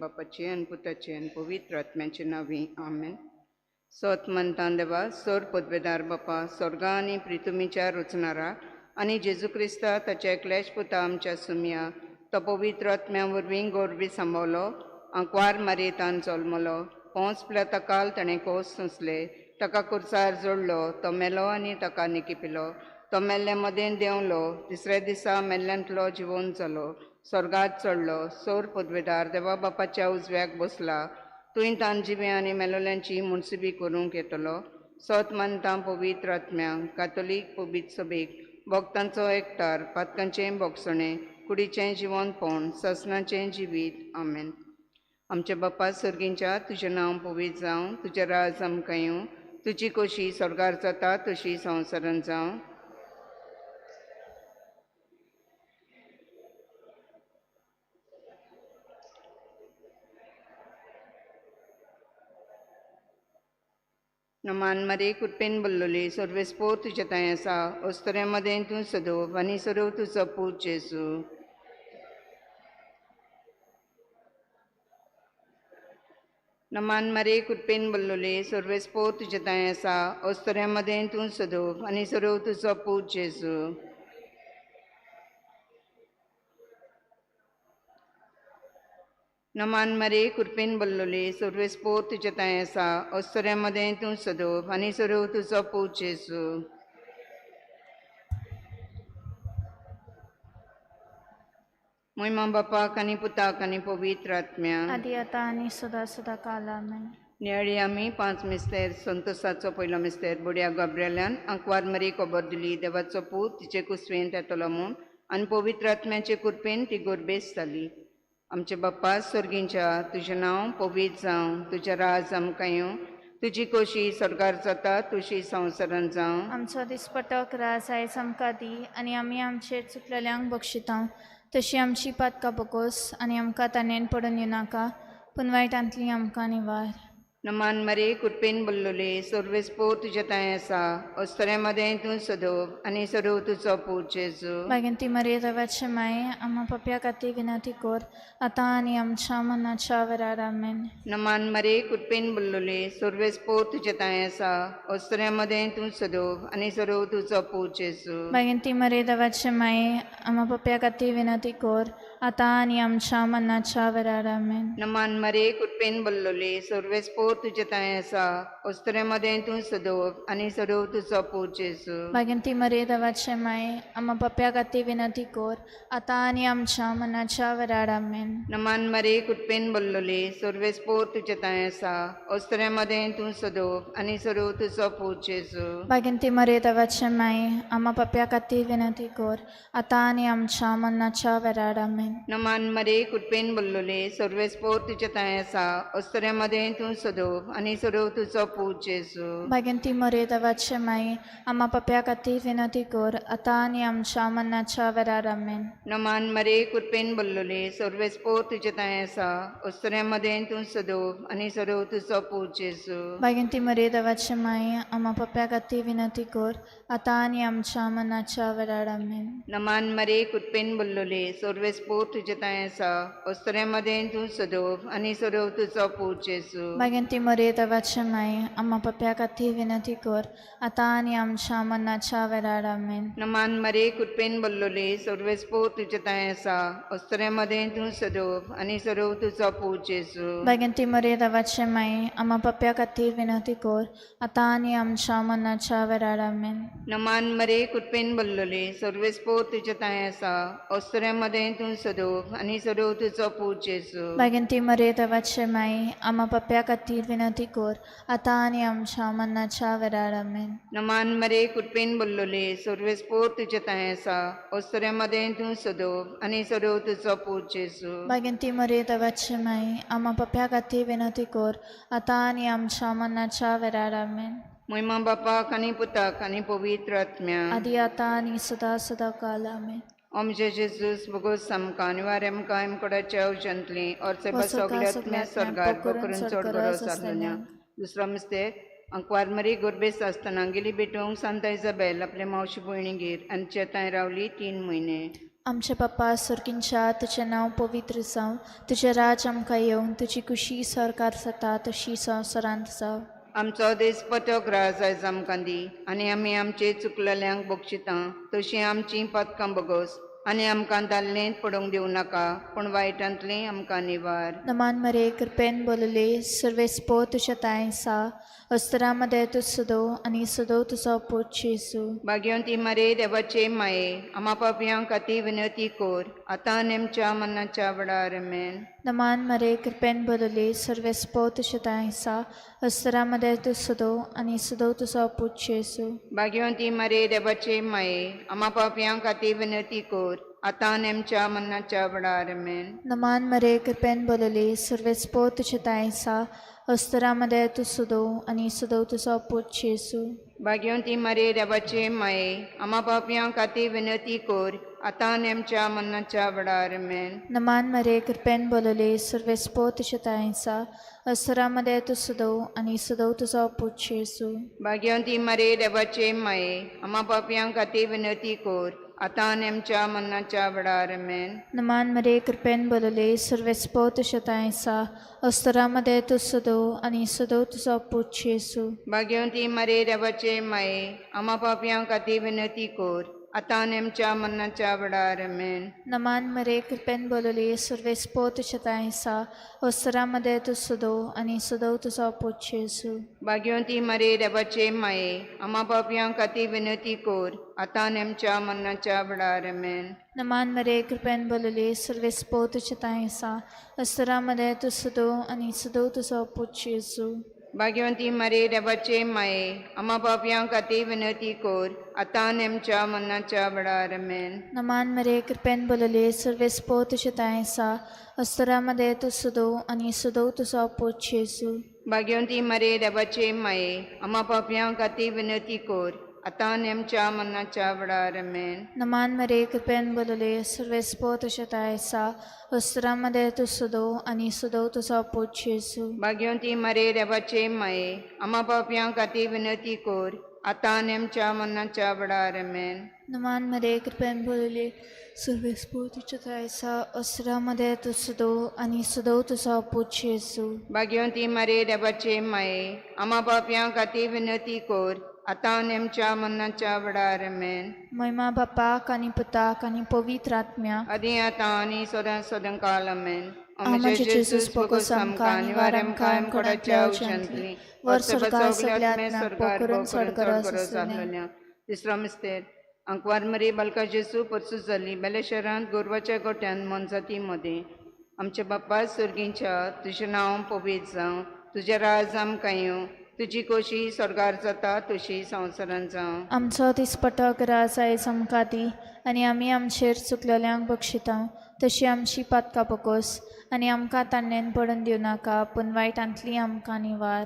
बापाचे आनी पुताचे आनी पवित्र आत्म्याचे नांवी आमेन. सोत मनतान देवा सोर पदवेदार बापा स्वर्गा आनी प्रितुमीच्या रचणारा आनी जेजू क्रिस्ता ताच्या एकल्याच पुता आमच्या सुमया तो पवित्र आत्म्या वरवीं गोरवी सांबावलो आंकवार मारयेतान जल्मलो पोंच प्लताकाल ताणें कोस सोंसले ताका कुर्सार जोडलो तो मेलो आनी ताका निकिपिलो तो मेल्ल्या मदें देंवलो तिसऱ्या दिसा मेल्ल्यांतलो जिवोन जालो स्वर्गात चडलो सोर पदवेदार देवा बापाच्या उजव्याक बसला तुंय तान जिवे आनी मेलोल्यांची मुनसिबी करूंक येतलो. सोत मानता पवित्र आत्म्यांक कातोलीक पवित्र सभेक भक्तांचो एकठार पातकांचें भोगसणें कुडीचें जिवनपण ससनाचें जिवीत आमेन. आमच्या बापा सर्गींच्या तुजें नांव पवित्र जावं तुजें राज आमकां येवं तुजी कोशी स्वर्गार जाता तशी संवसारांत जावं. नमान मारी कृपेन बोल्लोली सर्वेस्पोर तुजे थंय आसा अस्तुऱ्यां मदें तूं सदोव आनी सर्व तुजो पूत जेजू. नमान मारी कृपेन बोल्लोली सर्वेस्पोर तुजे थंय आसा अस्तुऱ्यां मदें तूं सदोव आनी सर्व तुजो पूत जेजू. नमान मारी कृपेन बोल्लोली सर्वेस्पोर तुजे थंय आसा अस्तुऱ्यां मदें तूं सदोव आनी सर्व तुजो पूत जेजू. मोहिमा बापाक आनी पुताक आनी पवित्र आत्म्या आदी आतां आनी सदां सदां काल आमेन. नियाळी आमी पांच मिस्तेर संतोसाचो पयलो मिस्तेर बुड्या गब्रेल्यान आंकवार मरी खबर दिली देवाचो पूत तिचे कुसवेंत येतलो म्हूण आनी पवित्र आत्म्याचे कृपेन ती गोरबेस जाली. आमचे बाप्पा स्वर्गींच्या तुजें नांव पवित्र जावं तुजें राज आमकां येवं तुजी कोशी स्वर्गार जाता तुशी संवसारांत जावं. आमचो दिसपटो राज आयज आमकां दी आनी आमी आमचेर चुकलेल्यांक बक्षिता तशी आमची पातकां बगोस आनी आमकां ताणेन पडून येवनाका पूण वायटांतली आमकां निवार. नमान मारी कृपेन बोल्लोली सर्वेस्पोर तुजे थंय आसा अस्तुऱ्यां मदें तूं सदोव आनी सर्व तुजो पूत जेजू. भाग्यंती मरिया देवाचे माये आम्हा पापया खातीर विनंती कर आतां आनी आमच्या मरणाच्या वेळार आमेन. नमान मारी कृपेन बोल्लोली सर्वेस्पोर तुजे थंय आसा अस्तुऱ्यां मदें तूं सदोव आनी सर्व तुजो पूत जेजू. भाग्यंती मरिया देवाचे माये आम्हा पापया खातीर विनंती कर आतां आनी आमच्या मरणाच्या वेळार आमेन. नमान मारी कृपेन बोल्लोली सर्वेस्पोर तुजे थंय आसा अस्तुऱ्यां मदें तूं सदोव आनी सर्व तुजो पूत जेजू. भाग्यंती मरिया देवाचे माये आम्हा पापया खातीर विनंती कर आतां आनी आमच्या मरणाच्या वेळार आमेन. नमान मारी कृपेन बोल्लोली सर्वेस्पोर तुजे थंय आसा अस्तुऱ्यां मदें तूं सदोव आनी सर्व तुजो पूत जेजू. भाग्यंती मरिया देवाचे माये आम्हा पापया खातीर विनंती कर आतां आनी आमच्या मरणाच्या वेळार आमेन. नमान मारी कृपेन बोल्लोली सर्वेस्पोर तुजे थंय आसा अस्तुऱ्यां मदें तूं सदोव आनी सर्व तुजो पूत जेजू. भाग्यंती मरिया देवाचे माये आम्हा पापया खातीर विनंती कर आतां आनी आमच्या मरणाच्या वेळार आमेन. नमान मारी कृपेन बोल्लोली सर्वेस्पोर तुजे थंय आसा अस्तुऱ्यां मदें तूं सदोव आनी सर्व तुजो पूत जेजू. भाग्यंती मरिया देवाचे माये आम्हा पापया खातीर विनंती कर आतां आनी आमच्या मरणाच्या वेळार आमेन. नमान मारी कृपेन बोल्लोली सर्वेस्पोर तुजे थंय आसा अस्तुऱ्यां मदें तूं सदोव आनी सर्व तुजो पूत जेजू. भाग्यंती मरिया देवाचे माये आम्हा पापया खातीर विनंती कर आतां आनी आमच्या मरणाच्या वेळार आमेन. नमान मारी कृपेन बोल्लोली सर्वेस्पोर तुजे थंय आसा अस्तुऱ्यां मदें तूं सदोव आनी सर्व तुजो पूत जेजू. भाग्यंती मरिया देवाचे माये आम्हा पापया खातीर विनंती कर आतां आनी आमच्या मरणाच्या वेळार आमेन. नमान मारी कृपेन बोल्लोली सर्वेस्पोर तुजे थंय आसा अस्तुऱ्यां मदें तूं सदोव आनी सर्व तुजो पूत जेजू. भाग्यंती मरिया देवाचे माये आम्हा पापया खातीर विनंती कर आतां आनी आमच्या मरणाच्या वेळार आमेन. नमान मारी कृपेन बोल्लोली सर्वेस्पोर तुजे थंय आसा अस्तुऱ्यां मदें तूं सदोव आनी सर्व तुजो पूत जेजू. भाग्यंती मरिया देवाचे माये आम्हा पापया खातीर विनंती कर आतां आनी आमच्या मरणाच्या वेळार आमेन. मोहिमा बापाक आनी पुताक आनी पवित्र आत्म्या आदी आतां आनी सदां सदां काल आमेन. आमचे जेजूस बोगोस आमकां आनी आमकां आमकोडाच्या उजंतली और सेवा सगल्या आत्म्या स्वर्गार करून चड गरज आसलेल्या. दुसरो मिस्तेर आंकवार मरी गोरबेस आसतना गेली भेटोवंक सांता इजाबेल आपल्या मावशी भयणीगेर आनी चेताय रावली 3 म्हयने. आमच्या बापा सर्गींच्या, तुजें नांव पवित्र जावं, तुजें राज आमकां येवं, तुजी खुशी सरकार जाता तशी संवसारांत जावं. आमचो दिसपटो ग्रास आयज आमकां दी आनी आमी आमचे चुकलेल्यांक बक्षिता तशीं आमचीं पदकां बगोस आनी आमकां दाल्लेंत पडूंक दिवं नाका पूण वायटांतलीं आमकां निवार. नमान मरे, कृपेन बोलले, सर्वेस्पो तुज्या तांय सा, अस्तरा मदें तूं सदो आनी सदो तुजो पूत जेजू. भाग्यवंती मरे देवाचे माये, आमा पापयां खातीर विनंती कोर आतां आनी आमच्या मरणाच्या वेळार. आमेन. नमान मरे, कृपेन बोलले, सर्वेस्पो तुज्या तांय सा, अस्तरा मदें तूं सदो आनी सदो तुजो पूत जेजू. भाग्यवंती मरे देवाचे माये, आमा पापयां खातीर विनंती कोर आतां आनी आमच्या मरणाच्या वेळार. आमेन. नमान मरे, कृपेन बोलले, सर्वेस्पो तुज्या तांय सा, अस्तरा मदें तूं सदो आनी सदो तुजो पूत जेजू. भाग्यवंती मरे देवाचे माये, आमा पापयां खातीर विनंती कोर आतां आनी आमच्या मरणाच्या वेळार. आमेन. नमान मरे, कृपेन बोलले, सर्वेस्पो तुज्या तांय सा, अस्तरा मदें तूं सदो आनी सदो तुजो पूत जेजू. भाग्यवंती मरे देवाचे माये, आमा पापयां खातीर विनंती कोर आतां आनी आमच्या मरणाच्या वेळार. आमेन. नमान मरे, कृपेन बोलले, सर्वेस्पो तुज्या तांय सा, अस्तरा मदें तूं सदो आनी सदो तुजो पूत जेजू. भाग्यवंती मरे देवाचे माये, आमा पापयां खातीर विनंती कोर आतां आनी आमच्या मरणाच्या वेळार. आमेन. नमान मरे, कृपेन बोलले, सर्वेस्पो तुज्या तांय सा, अस्तरा मदें तूं सदो आनी सदो तुजो पूत जेजू. भाग्यवंती मरे देवाचे माये, आमा पापयां खातीर विनंती कोर आतां आनी आमच्या मरणाच्या वेळार. आमेन. नमान मरे, कृपेन बोलले, सर्वेस्पो तुज्या तांय सा, अस्तरा मदें तूं सदो आनी सदो तुजो पूत जेजू. भाग्यवंती मरे देवाचे माये, आमा पापयां खातीर विनंती कोर आतां आनी आमच्या मरणाच्या वेळार. आमेन. नमान मरे, कृपेन बोलले, सर्वेस्पो तुज्या तांय सा, अस्तरा मदें तूं सदो आनी सदो तुजो पूत जेजू. भाग्यवंती मरे देवाचे माये, आमा पापयां खातीर विनंती कोर आतां आनी आमच्या मरणाच्या वेळार. आमेन. नमान मरे, कृपेन बोलले, सर्वेस्पो तुज्या तांय सा, अस्तरा मदें तूं सदो आनी सदो तुजो पूत जेजू. भाग्यवंती मरे देवाचे माये, आमा पापयां खातीर विनंती कोर आतां आनी आमच्या मरणाच्या वेळार. आमेन. नमान मरे, कृपेन बोलले, सर्वेस्पो तुज्या तांय सा, अस्तरा मदें तूं सदो आनी सदो तुजो पूत जेजू. भाग्यवंती मरे देवाचे माये, आमा पापयां खातीर विनंती कोर आतां आनी आमच्या मरणाच्या वेळार. आमेन. महिमा बापाक आनी पुताक आनी पवित्र आत्म्याक. आदी आतां आनी सदां सदां काल. आमेन. आमचे जेजूस भोगोस आमकां निवार आमकां कोणाच्या उशांतली वर स्वर्गार सगल्या आत्म्याक पोकरून चड गरज आसलेल्या. तिसरो मिस्तेर. आंकवार मरी बालका जेजू परसूस जाली बेले शहरांत गोरवाच्या गोट्यान मोनजाती मदें. आमच्या बाप्पा सर्गींच्या, तुजें नांव पवित्र जावं, तुजें राज आमकां येवं, तुजी कोशी स्वर्गार जाता तशी संवसारांत जावं. आमचो दिसपटो ग्रास आयज आमकां दी आनी आमी आमचेर चुकलेल्यांक बक्षिता तशी आमची पातकां बकोस आनी आमकां तान्नेन पडून दिवं नाका पूण वायटांतली आमकां निवार.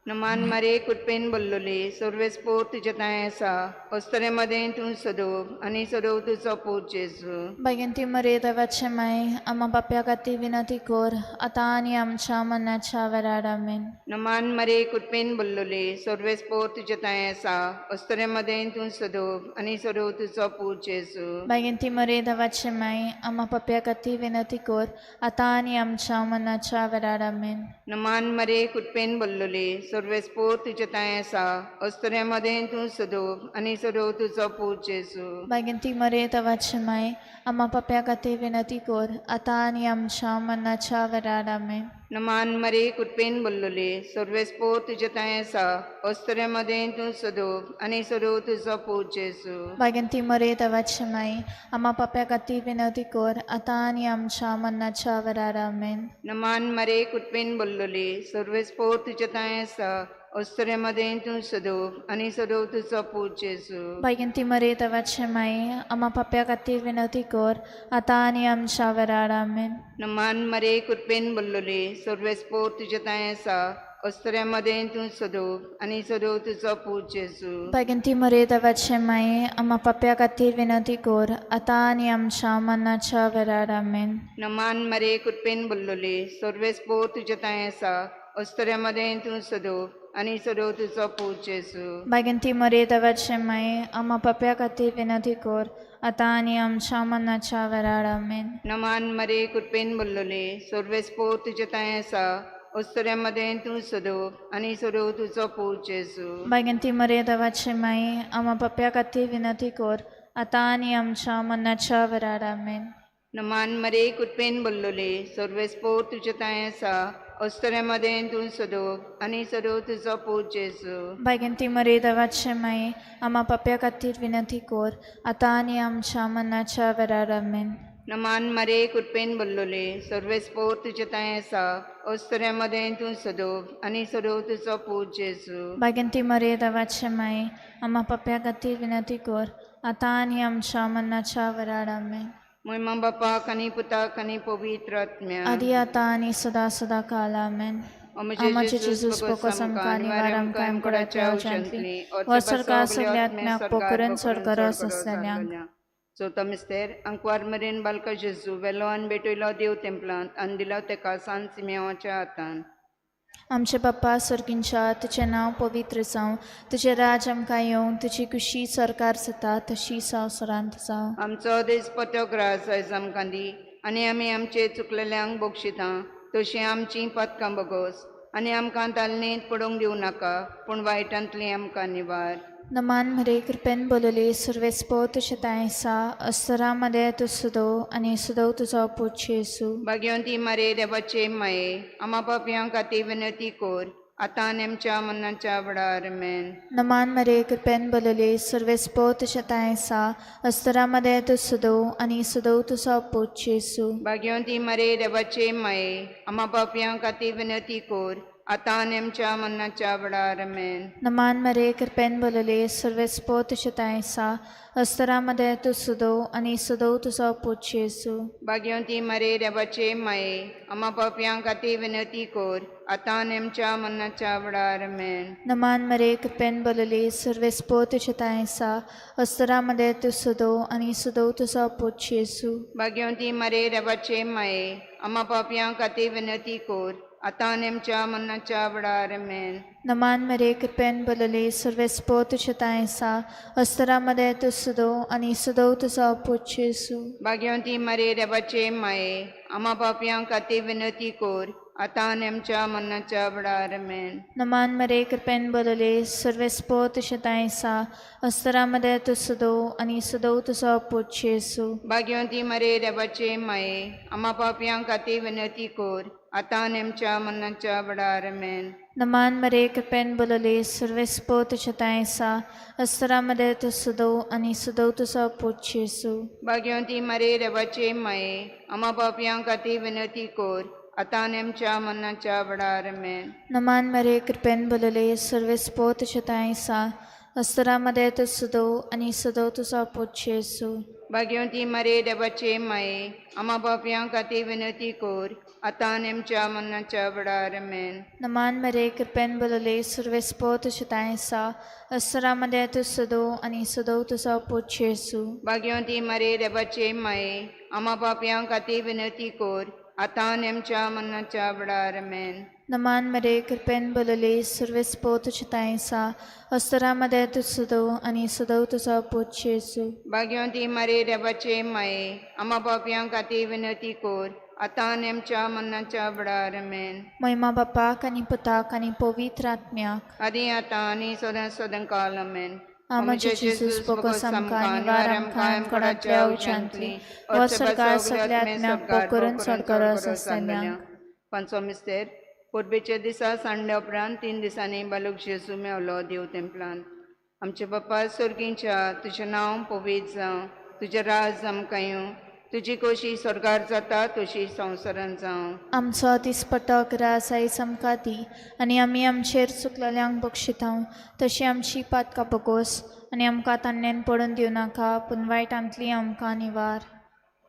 नमान मरे, कृपेन बोल्लोली, सर्वेस्पोर तुजें तांय आसा, अस्तरे मदें तूं सदोव आनी सदोव तुजो पूत जेजू. बागेंती मरे देवाचे माय, आमा बाप्या खातीर विनंती कर आतां आनी आमच्या मनाच्या वेळार. आमेन. नमान मरे, कृपेन बोल्लोली, सर्वेस्पोर तुजें तांय आसा, अस्तरे मदें तूं सदोव आनी सदोव तुजो पूत जेजू. बागेंती मरे देवाचे माय, आमा पाप्या खातीर विनंती कर आतां आनी आमच्या मनाच्या वेळार. आमेन. नमान मरे, कृपेन बोल्लोली, सर्वेस्पोर तुजें तांय आसा, अस्तरे मदें तूं सदोव आनी सदोव तुजो पूत जेजू. बागेंती मरे देवाचे माय, आमा पाप्या खातीर विनंती कर आतां आनी आमच्या मनाच्या वेळार. आमेन. नमान मरे, कृपेन बोल्लोली, सर्वेस्पोर तुजें तांय आसा, अस्तरे मदें तूं सदोव आनी सदोव तुजो पूत जेजू. बागेंती मरे देवाचे माय, आमा पाप्या खातीर विनंती कर आतां आनी आमच्या मनाच्या वेळार. आमेन. नमान मरे, कृपेन बोल्लोली, सर्वेस्पोर तुजें तांय आसा, अस्तरे मदें तूं सदोव आनी सदोव तुजो पूत जेजू. बागेंती मरे देवाचे माय, आमा पाप्या खातीर विनंती कर आतां आनी आमच्या वेळार. आमेन. नमान मरे, कृपेन बोल्लोली, सर्वेस्पोर तुजें तांय आसा, अस्तरे मदें तूं सदोव आनी सदोव तुजो पूत जेजू. बागेंती मरे देवाचे माये, आमा पाप्या खातीर विनंती कर आतां आनी आमच्या मनाच्या वेळार. आमेन. नमान मरे, कृपेन बोल्लोली, सर्वेस्पोर तुजें तांय आसा, अस्तरे मदें तूं सदोव आनी सदो तुजो पूत जेजू. बागेंती मरे देवाचे माये, आम्हा पाप्या खातीर विनंती कर, आतां आनी आमच्या मनाच्या वेळार. आमेन. नमान मरे, कृपेन बोल्लोले, सर्वेस्पोर तुजे तांय आसा, अस्तुऱ्यां मदें तूं सदो आनी सदो तुजो पूत जेजू. बागेंती मरे देवाचे माये, आम्हा पाप्या खातीर विनंती कर, आतां आनी आमच्या मनाच्या वेळार. आमेन. नमान मरे, कृपेन बोल्लोले, सर्वेस्पोर तुजे तांय आसा, अस्तुऱ्यां मदें तूं सदो आनी सदो तुजो पूत जेजू. बागेंती मरे देवाचे माये, आम्हा पाप्या खातीर विनंती कर, आतां आनी आमच्या मनाच्या वेळार. आमेन. नमान मरे, कृपेन बोल्लोले, सर्वेस्पोर तुजे तांय आसा, अस्तुऱ्यां मदें तूं सदो आनी सदो तुजो पूत जेजू. बागेंती मरे देवाचे माये, आम्हा पाप्या खातीर विनंती कर, आतां आनी आमच्या मनाच्या वेळार. आमेन. मोहिमा बापाक आनी पुताक आनी पवित्र आत्म्या. आदी आतां आनी सदां सदां काल. आमेन. आमचे जेजूस पोको आमकां निवार, आमकां आमकोडाच्या उशांतली व सरकार सगल्या आत्म्याक पोकरून सरकारस आसलेल्यांक. चवथो मिस्तेर, अंकवार मरेन बालका जेजू वेलो आनी भेटयलो देव तेंपलांत आनी दिलो तेका सान सिमेवाच्या हातान. आमचे बाप्पा सर्गींच्या, तुजें नांव पवित्र जावं, तुजें राज आमकां येवं, तुजी खुशी सरकार जाता तशी संवसारांत जावं. आमचो देसपतो ग्रास आयज आमकां दी आनी आमी आमचे चुकलेल्यांक बक्षिता तशीं आमचीं पदकां बगोस आनी आमकां तालनेंत पडूंक दिवं नाका, पूण वायटांतलीं आमकां निवार. नमान मरे, कृपेन बोलली, सर्वेस्पो तुजें तांय आसा, अस्तरा मदें तूं सुदो आनी सुदो तुजो पूत जेजू. भाग्यवंती मरे देवाचे माये, आमा पापयां खातीर विनंती कर, आतां आनी आमच्या मनाच्या वेळार. मेन. नमान मरे, कृपेन बोलली, सर्वेस्पो तुजें तांय आसा, अस्तरा मदें तूं सुदो आनी सुदो तुजो पूत जेजू. भाग्यवंती मरे देवाचे माये, आमा पापयां खातीर विनंती कर, आतां आनी आमच्या मनाच्या वेळार. मेन. नमान मरे, कृपेन बोलली, सर्वेस्पो तुजें तांय आसा, अस्तरा मदें तूं सुदो आनी सुदो तुजो पूत जेजू. भाग्यवंती मरे देवाचे माये, आमा पापयां खातीर विनंती कर, आतां आनी आमच्या मनाच्या वेळार. मेन. नमान मरे, कृपेन बोलली, सर्वेस्पो तुजें तांय आसा, अस्तरा मदें तूं सुदो आनी सुदो तुजो पूत जेजू. भाग्यवंती मरे देवाचे माये, आमा पापयां खातीर विनंती कर, आतां आनी आमच्या मनाच्या वेळार. मेन. नमान मरे, कृपेन बोलली, सर्वेस्पो तुजें तांय आसा, अस्तरा मदें तूं सुदो आनी सुदो तुजो पूत जेजू. भाग्यवंती मरे देवाचे माये, आमा पापयां खातीर विनंती कर, आतां आनी आमच्या मनाच्या वेळार. मेन. नमान मरे, कृपेन बोलले, सर्वेस्पो तुजें तांय आसा, अस्तरा मदें तूं सुदो आनी सुदो तुजो पूत जेजू. भाग्यवंती मरे देवाचे माये, आमा पापयां खातीर विनंती कर, आतां आनी आमच्या मनाच्या वेळार. मेन. नमान मरे, कृपेन बोलले, सर्वेस्पो तुजें तांय आसा, अस्तरा मदें तूं सुदो आनी सुदो तुजो पूत जेजू. भाग्यवंती मरे देवाचे माये, आमा पापयां खातीर विनंती कर, आतां आनी आमच्या मनाच्या वेळार. मेन. नमान मरे, कृपेन बोलले, सर्वेस्पो तुजें तांय आसा, अस्तरा मदें तूं सुदो आनी सुदो तुजो पूत जेजू. भाग्यवंती मरे देवाचे माये, आमा पापयां खातीर विनंती कर, आतां आनी आमच्या मनाच्या वेळार. मेन. नमान मरे, कृपेन बोलले, सर्वेस्पो तुजें तांय आसा, अस्तरा मदें तूं सुदो आनी सुदो तुजो पूत जेजू. भाग्यवंती मरे देवाचे माये, आमा पापयां खातीर विनंती कर, आतां आनी आमच्या मनाच्या वेळार. मेन. नमान मरे, कृपेन बोलले, सर्वेस्पो तुजें तांय आसा, अस्तरा मदें तूं सुदो आनी सुदो तुजो पूत जेजू. भाग्यवंती मरे देवाचे माये, आमा पापयां खातीर विनंती कर, आतां आनी आमच्या मनाच्या वेळार. मेन. महिमा बापाक आनी पुताक आनी पवित्र आत्म्याक. आदी आतां आनी सदां सदां काल. आमेन. आमचे जेजूस पोको आमकां निवार, आमकां आमकोडांतल्या उच्चांतली वर सरकार सगल्या आत्म्याक पोकरून सरकारस आसतल्यांक. पांचवो मिस्तेर, परबेच्या दिसा सांडल्या उपरांत 3 दिसांनी बालूक जेजू मेवलो देव तेंपलांत. आमचे बाप्पा सर्गींच्या, तुजें नांव पवित्र जावं, तुजें राज आमकां येवं, तुजी कोशी स्वर्गार जाता तशी संवसारांत जावं. आमचो दिसपटो ग्रास आयज आमकां दी आनी आमी आमचेर चुकलेल्यांक बक्षिता तशी आमची पातकां बगोस आनी आमकां तान्नेन पडून दिवं नाका, पूण वायटांतली आमकां निवार.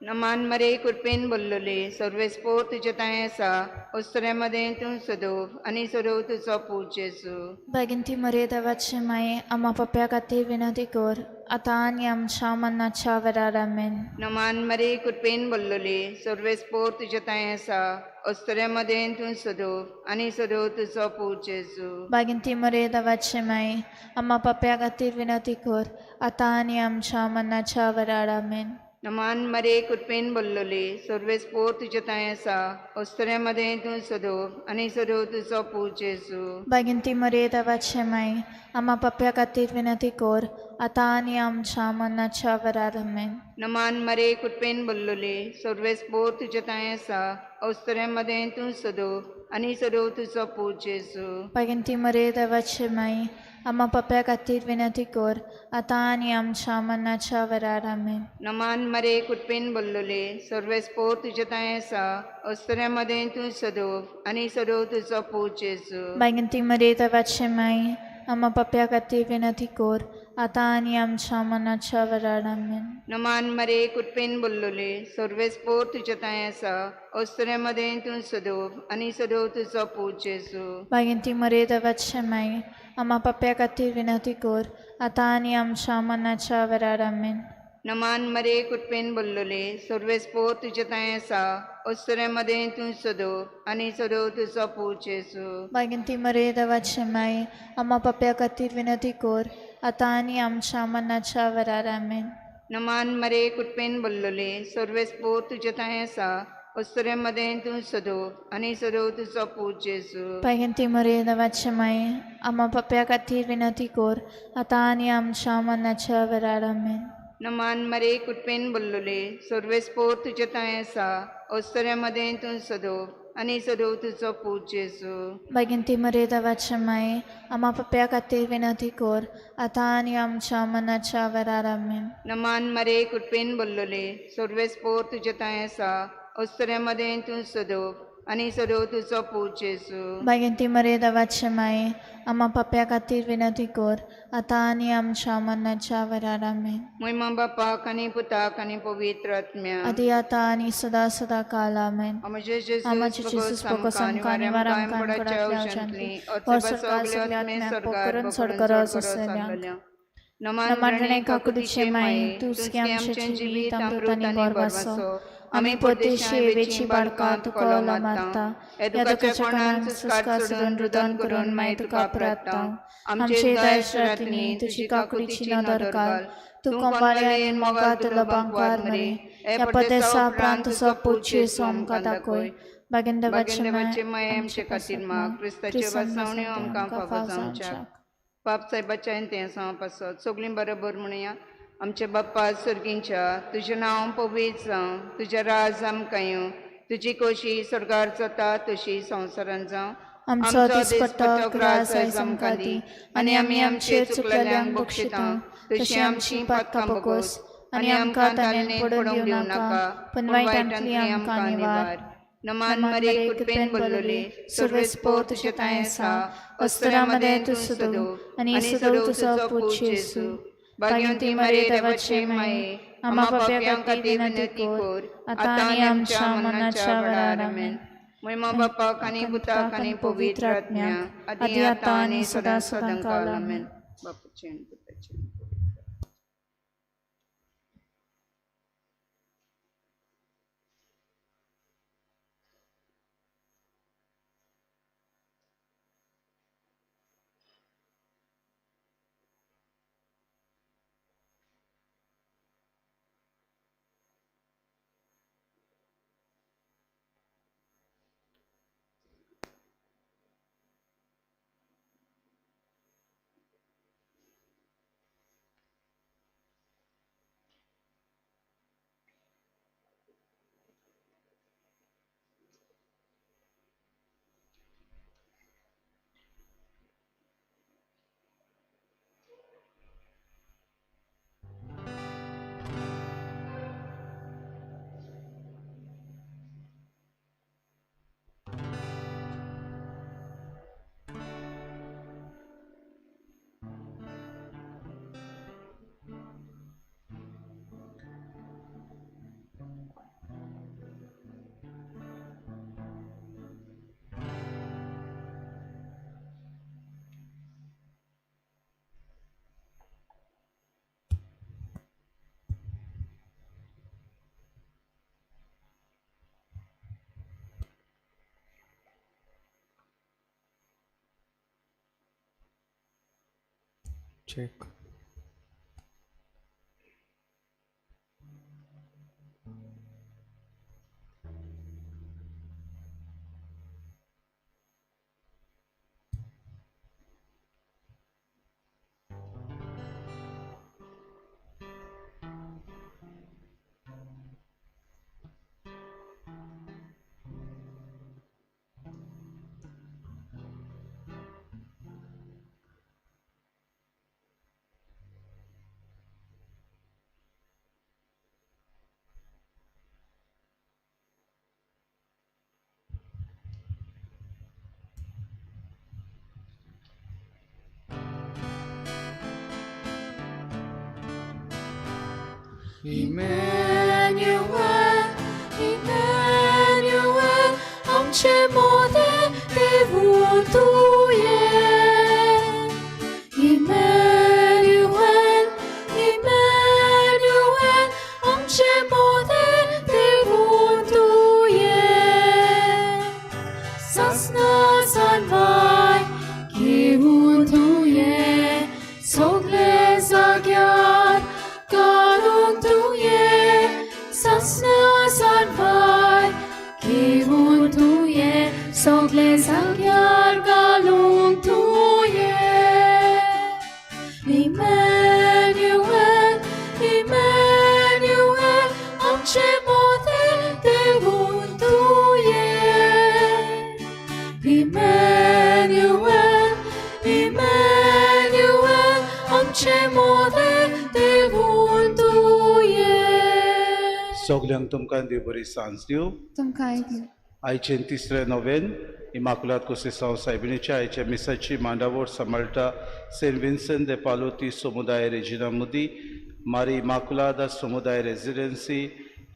नमान मरे कृपेन बोल्लोले सर्वेस्पोर तुजे तांय आसा अस्तुऱ्यां मदें तूं सदोव आनी सदोव तुजो पूत जेजू. भगिनी मरे देवाचे माये आम्हा पाप्या खातीर विनंती कर आतां आनी आमच्या मरणाच्या वेळार. आमेन. नमान मरे कृपेन बोल्लोले सर्वेस्पोर तुजे तांय आसा अस्तुऱ्यां मदें तूं सदोव आनी सदोव तुजो पूत जेजू. भगिनी मरे देवाचे माये आम्हा पाप्या खातीर विनंती कर आतां आनी आमच्या मरणाच्या वेळार. आमेन. नमान मरे कृपेन बोल्लोले सर्वेस्पोर तुजे तांय आसा अस्तुऱ्यां मदें तूं सदोव आनी सदोव तुजो पूत जेजू. भगिनी मरे देवाचे माये आम्हा पाप्या खातीर विनंती कर आतां आनी आमच्या मरणाच्या वेळार. आमेन. नमान मरे कृपेन बोल्लोले सर्वेस्पोर तुजे तांय आसा अस्तुऱ्यां मदें तूं सदोव आनी सदोव तुजो पूत जेजू. भगिनी मरे देवाचे माये आम्हा पाप्या खातीर विनंती कर आतां आनी आमच्या मरणाच्या वेळार. आमेन. नमान मरे कृपेन बोल्लोले सर्वेस्पोर तुजे तांय आसा अस्तुऱ्यां मदें तूं सदोव आनी सदोव तुजो पूत जेजू. भगिनी मरे देवाचे माये आम्हा पाप्या खातीर विनंती कर आतां आनी आमच्या मरणाच्या वेळार. आमेन. नमान मरे कृपेन बोल्लोले सर्वेस्पोर तुजे तांय आसा अस्तुऱ्यां मदें तूं सदोव आनी सदोव तुजो पूत जेजू. भगिनी मरे देवाचे माये आम्हा पाप्या खातीर विनंती कर आतां आनी आमच्या मरणाच्या वेळार. आमेन. नमान मरे कृपेन बोल्लोले सर्वेस्पोर तुजे तांय आसा अस्तुऱ्यां मदें तूं सदोव आनी सदोव तुजो पूत जेजू. भगिनी मरे देवाचे माये आम्हा पाप्या खातीर विनंती कर आतां आनी आमच्या मरणाच्या वेळार. आमेन. नमान मरे कृपेन बोल्लोले सर्वेस्पोर तुजे तांय आसा अस्तुऱ्यां मदें तूं सदोव आनी सदोव तुजो पूत जेजू. भगिनी मरे देवाचे माये आम्हा पाप्या खातीर विनंती कर आतां आनी आमच्या मरणाच्या वेळार. आमेन. नमान मरे कृपेन बोल्लोले सर्वेस्पोर तुजे तांय आसा अस्तुऱ्यां मदें तूं सदोव आनी सदोव तुजो पूत जेजू. भगिनी मरे देवाचे माये आम्हा पाप्या खातीर विनंती कर आतां आनी आमच्या मरणाच्या वेळार. आमेन. नमान मरे कृपेन बोल्लोले सर्वेस्पोर तुजे तांय आसा अस्तुऱ्यां मदें तूं सदोव आनी सदोव तुजो पूत जेजू. भगिनी मरे देवाचे माये आम्हा पाप्या खातीर विनंती कर आतां आनी आमच्या मरणाच्या वेळार. आमेन. मोहिमा बापाक आनी पुताक आनी पवित्र आत्म्या आदी आतां आनी सदां सदां काल. आमेन. आमचे जेजूस आमचे जेजूस भगवत भगवत आमकां आमकां निवार निवार आमकां आमकां पडाच्या पडाच्या औशांतली औशांतली और और सगळे सगळ्या आत्मे आत्म्याक स्वर्गार पोकरून बकरून सोडकरो सोडकरो आसलेल्यांक. सारलेल्या. नमान नमन रणे काकुतीचे काकुतीचे माये माये तूं तुझके आमचें आमचें जिवीत जिवीत अमृत अमृत आनी आनी बोरवासो. बोरवासो. आमी आमी परदेशी परदेशी वेची वेची बाळकां बाळकां तुका तुका ओलो मारता मारता. ह्या ह्या दुखाच्या दुखाच्या कोणान कोणाक सुस्कार सुस्कार सोडून सोडून रुदन रुदन करून करून माय माय तुका तुका प्रार्थना. प्रार्थना. आमचे आमचे दायज दायज रातींनी रातींनी तुजी तुजी काकुळीची काकुतीची नदर नदर घाल. घाल. तूं तूं कोंबाळे कोंबाळे आनी मोगाल मोगाल तुलो तुलो बांकवार बांकवार मरे मरे. हे ह्या परदेसा परदेसा उपरांत उपरांत तुजो तुजो पूत पूत जेजू जेजू आमकां आमकां दाखय. दाखय. बागेन बागेन देवाचे देवाचे माये माये आमचे आमचे खातीर पासत माग माग क्रिस्ताचे क्रिस्तान वासावण्यो वासवण्यो आमकां आमकां फावो फाव जावच्याक. जावच्याक. बाप साहेबाच्या तें पासत सगळीं बरोबर म्हणया. आमचे बाप्पा सर्गींच्या तुजें नांव पवित्र जावं तुजें राज आमकां येवं तुजी खोशी स्वर्गार जाता तशी संवसारांत जावं. आमचो दिसपट्टो ग्रास आयज आमकां दी आनी आमी आमचेर चुकलेल्यांक बक्षिता तशी आमची पातकां बगोस आनी आमकां ताणें पडून दिवं नाका पूण वायटांतली आमकां निवार. नमान नमान मरे मरे कृपेन कृपेन बोल्लोले बोलले सर्वेस्पोर सर्वेस्पोर तुजें तुजें तांय तांय आसा आसा अस्तुऱ्यां अस्तुऱ्यां मदें मदें तूं तूं सदोव सदोव आनी आनी सदोव सदोव तुजो तुजो पूत पूत जेजू. जेजू. भाग्यवंती भाग्यवंती मरे मरे देवाचे देवाचे माये माये आम्हा आम्हा पापयां पापयां खातीर खातीर विनंती विनंती कर कर आतां आतां आनी आनी आमच्या आमच्या मरणाच्या मरणाच्या वेळार. वेळार. आमेन. आमेन. मोहिमा बापाक आनी पुताक पुताक आनी आनी पवित्र पवित्र आत्म्याक आत्म्याक आदी आदी आतां आतां आनी आनी सदां सदां सदां सदां काल. काल. आमेन. आमेन. बापाचे आनी पुताचे आनी पवित्र आत्म्याचे. Check. Emmanuel, Emmanuel, आमचे मोदें देवू तुवें. Emmanuel, Emmanuel, आमचे मोदें देवू तुवें. सासना सानवाय घेवन तुवें सगळे जाग्यार घालूंक तुवें. सासना सानवाय घेवन तुवें सगळे जाग्यार घालूंक तुवें. Emmanuel, Emmanuel, आमचे मोदें देवून तुवें. Emmanuel, Emmanuel, आमचे मोदें देवून तुवें. सगल्यांक तुमकां देव बरी सांज दिवं. तुमकां दिवं. आयचें तिसरें नोवेन इमाकुलात कुसेसांव सायबिणीच्या आयच्या मिसाची मांडावळ सांबाळटा सेंट विन्सन दे पालोती समुदाय रेजिना मुदी, मारी इमाकुलादा समुदाय रेजिडेन्सी,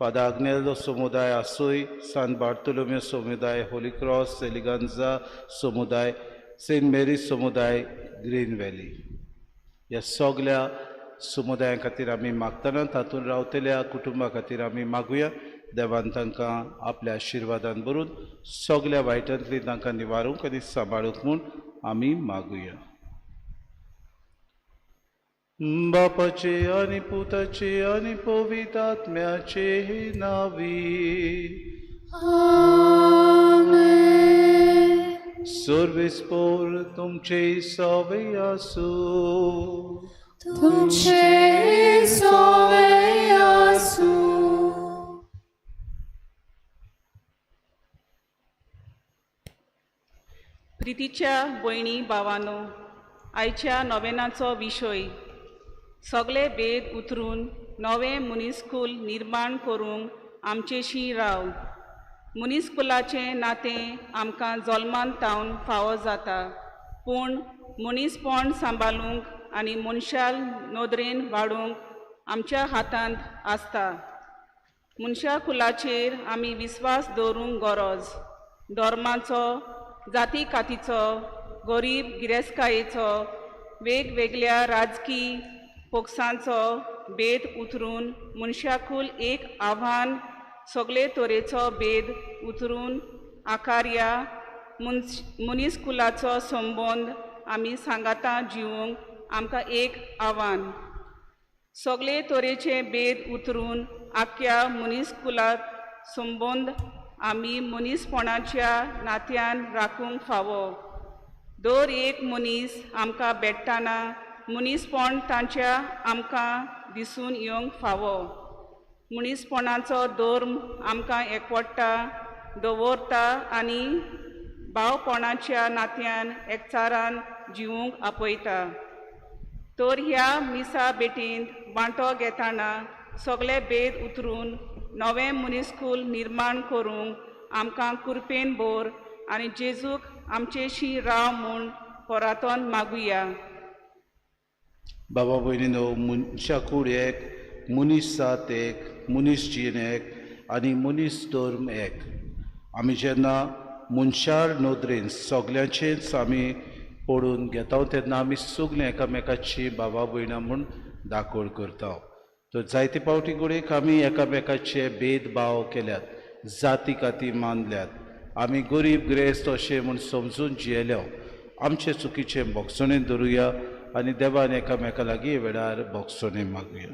फादर आग्नेलो समुदाय आसोय, सान बार्तोलोम्यो समुदाय होली क्रॉस, सेलिगांजा समुदाय, सेंट मेरी समुदाय ग्रीन व्हॅली. ह्या सगल्या समुदाया खातीर आमी मागतना तातूंत रावतल्या कुटुंबा खातीर आमी मागुया. देवान तांकां आपल्या आशिर्वादान भरून सगल्या वायटांतली तांकां निवारूंक आनी सांबाळूंक म्हूण आमी मागुया. बापाचे आनी पुताचे आनी पवित्र आत्म्याचे नांवी. आमेन. सर्वेस्पोर तुमचे सवे आसूं. तुमचे सवे आसूं. प्रितीच्या भयणी भावानो, आयच्या नोवेनाचो विशय सगळे भेद उतरून नवें मनीसकूल निर्माण करूंक आमचेशी राव. मनीसकुलाचें नातें आमकां जल्मान तावन फावो जाता, पूण मनीसपण सांबाळूंक आनी मनशाल नदरेन वाडोवंक आमच्या हातांत आसता. मनशा कुलाचेर आमी विस्वास दवरूंक गरज. धर्माचो, जाती कातीचो, गरीब गिरेस्तकायेचो, वेगवेगळ्या राजकी पक्षांचो भेद उतरून मनशाकूल एक आव्हान सगळे तरेचो भेद उतरून आकारया मनीसकुलाचो संबंद आमी सांगाता जिवंक आमकां एक आव्हान. सगळे तरेचे भेद उतरून आख्या मनीसकुलात संबंद आमी मनीसपणाच्या नात्यान राखूंक फावो. दर एक मनीस आमकां भेटतना मनीसपण तांच्या आमकां दिसून येवंक फावो. मनीसपणाचो धर्म आमकां एकवटा दवरता आनी भावपणाच्या नात्यान एकचारान जिवूंक आपयता. तर ह्या मिसा भेटींत वांटो घेतना सगळे भेद उतरून नवें मनीसकूल निर्माण करूंक आमकां कुरपेन भर आनी जेजूक आमचेशी राव म्हूण परातोन मागुया. बाबा भयणीनो, मनशाकूड एक, मनीस जात एक, मनीस जीण एक आनी मनीस धर्म एक. आमी जेन्ना मनशार नदरेन सगल्यांचेच आमी पडून घेता तेन्ना आमी सगळीं एकामेकाची बाबा भयणां म्हूण दाखोळ करता. तर जायते फावटी घडयेक आमी एकामेकाचे भेदभाव केल्यात, जाती काती मानल्यात, आमी गरीब गिरेस्त अशें म्हूण समजून जियेल्या. आमचे चुकीचें भोगसणें धरुया आनी देवान एकामेका लागीं वेळार भोगसणे मागुया.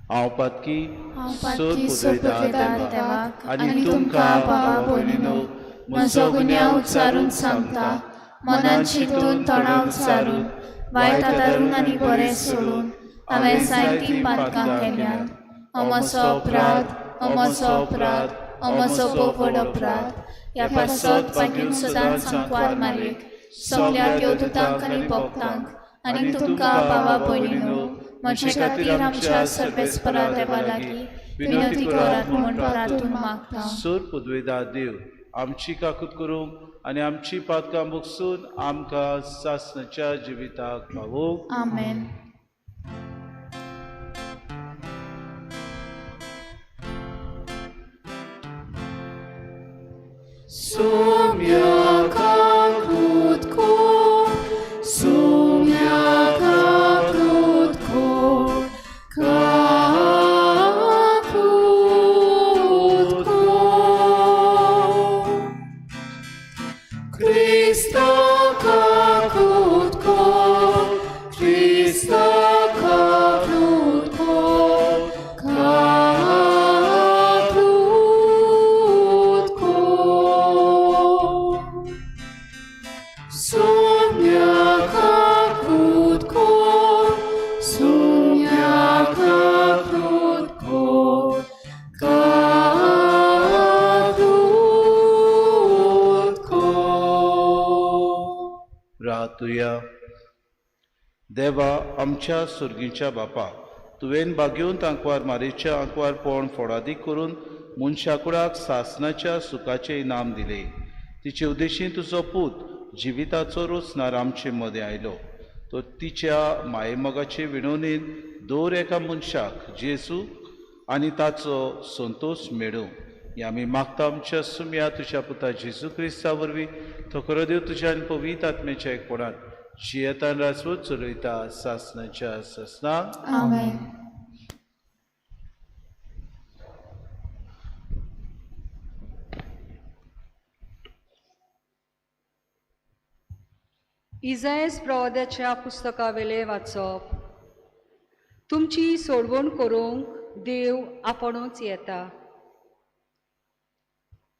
हांव पातकी हांव पातकी सोपुतलेदार देवाक आनी तुमकां बाबा भयणीनो म्हजो गुन्यांव उच्चारून सांगता, मनान चिंतून तोंडां उच्चारून वायट आदारून आनी बरें सोडून हांवें जायतीं पातकां केल्यांत. हो म्हजो अपराध, हो म्हजो अपराध, हो म्हजो भोव अपराध. ह्या पासत मागीर सदांच सांकवार मारीत सगल्या देवदूतांक आनी भक्तांक आनी तुमकां बाबा भयणीनो म्हजे खातीर आमच्या सर्वेस्परा देवा लागीं विनंती करात म्हूण प्रार्थून मागता. सूर पुदवेदा देव आमची काकूत करूंक आनी आमची पातकां भोगसून आमकां सासणाच्या जिविताक पावोवंक. आमेन. Sumia kakut ko, sumia kakut ko, kakut ko. Christa kakut ko, Christa kakut ko, kakut ko. Sumia kakut ko, sumia kakut ko, kakut ko. रातुया. देवा आमच्या सुर्गीच्या बापा, तुवें बागेवन आंकवार मारीच्या आंकवार पोण फोडादीक करून मनशाकुडाक सासणाच्या सुखाचें इनाम दिलें. तिचे उद्देशीन तुजो पूत जिविताचो रोचणार आमचे मदें आयलो. तो तिच्या मायेमोगाचे विणवणेन दर एका मनशाक जेजू आनी ताचो संतोश मेळूं हें आमी मागता आमच्या सुम्या तुज्या पुता जेजू क्रिस्ता वरवीं. तो खरो देव तुज्या आनी पवित्र आत्म्याच्या एकपणान जियेतान राजवट चलयता सासणाच्या सासणाक. आमेन. इजायस प्रवाद्याच्या पुस्तकावेले वाचप. तुमची सोडवण करूंक देव आपणूच येता.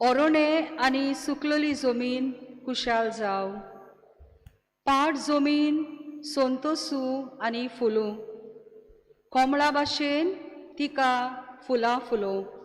ओरोणे आनी सुकलेली जमीन कुशाल जावं, पाड जमीन संतोसू आनी फुलूं, कोमळा भाशेन तिका फुलां फुलोवं.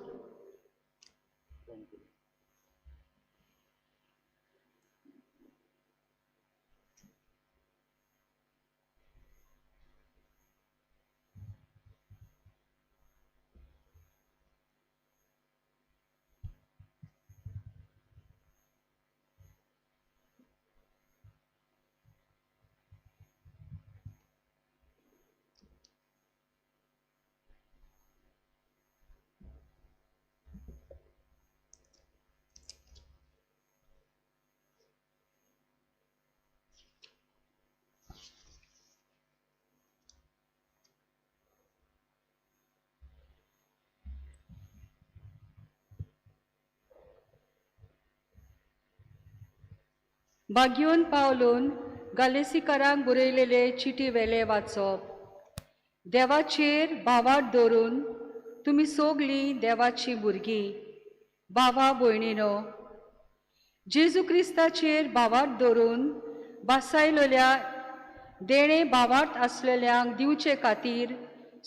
बागयोन पावलून गालेसीकारांक बरयलेले चिटी वेले वाचप. देवाचेर भावार्थ दवरून तुमी सगलीं देवाचीं भुरगीं, भावा भयणीनो, जेजू क्रिस्ताचेर भावार्थ दवरून बासायलेल्या देणें भावार्थ आसलेल्यांक दिवचे खातीर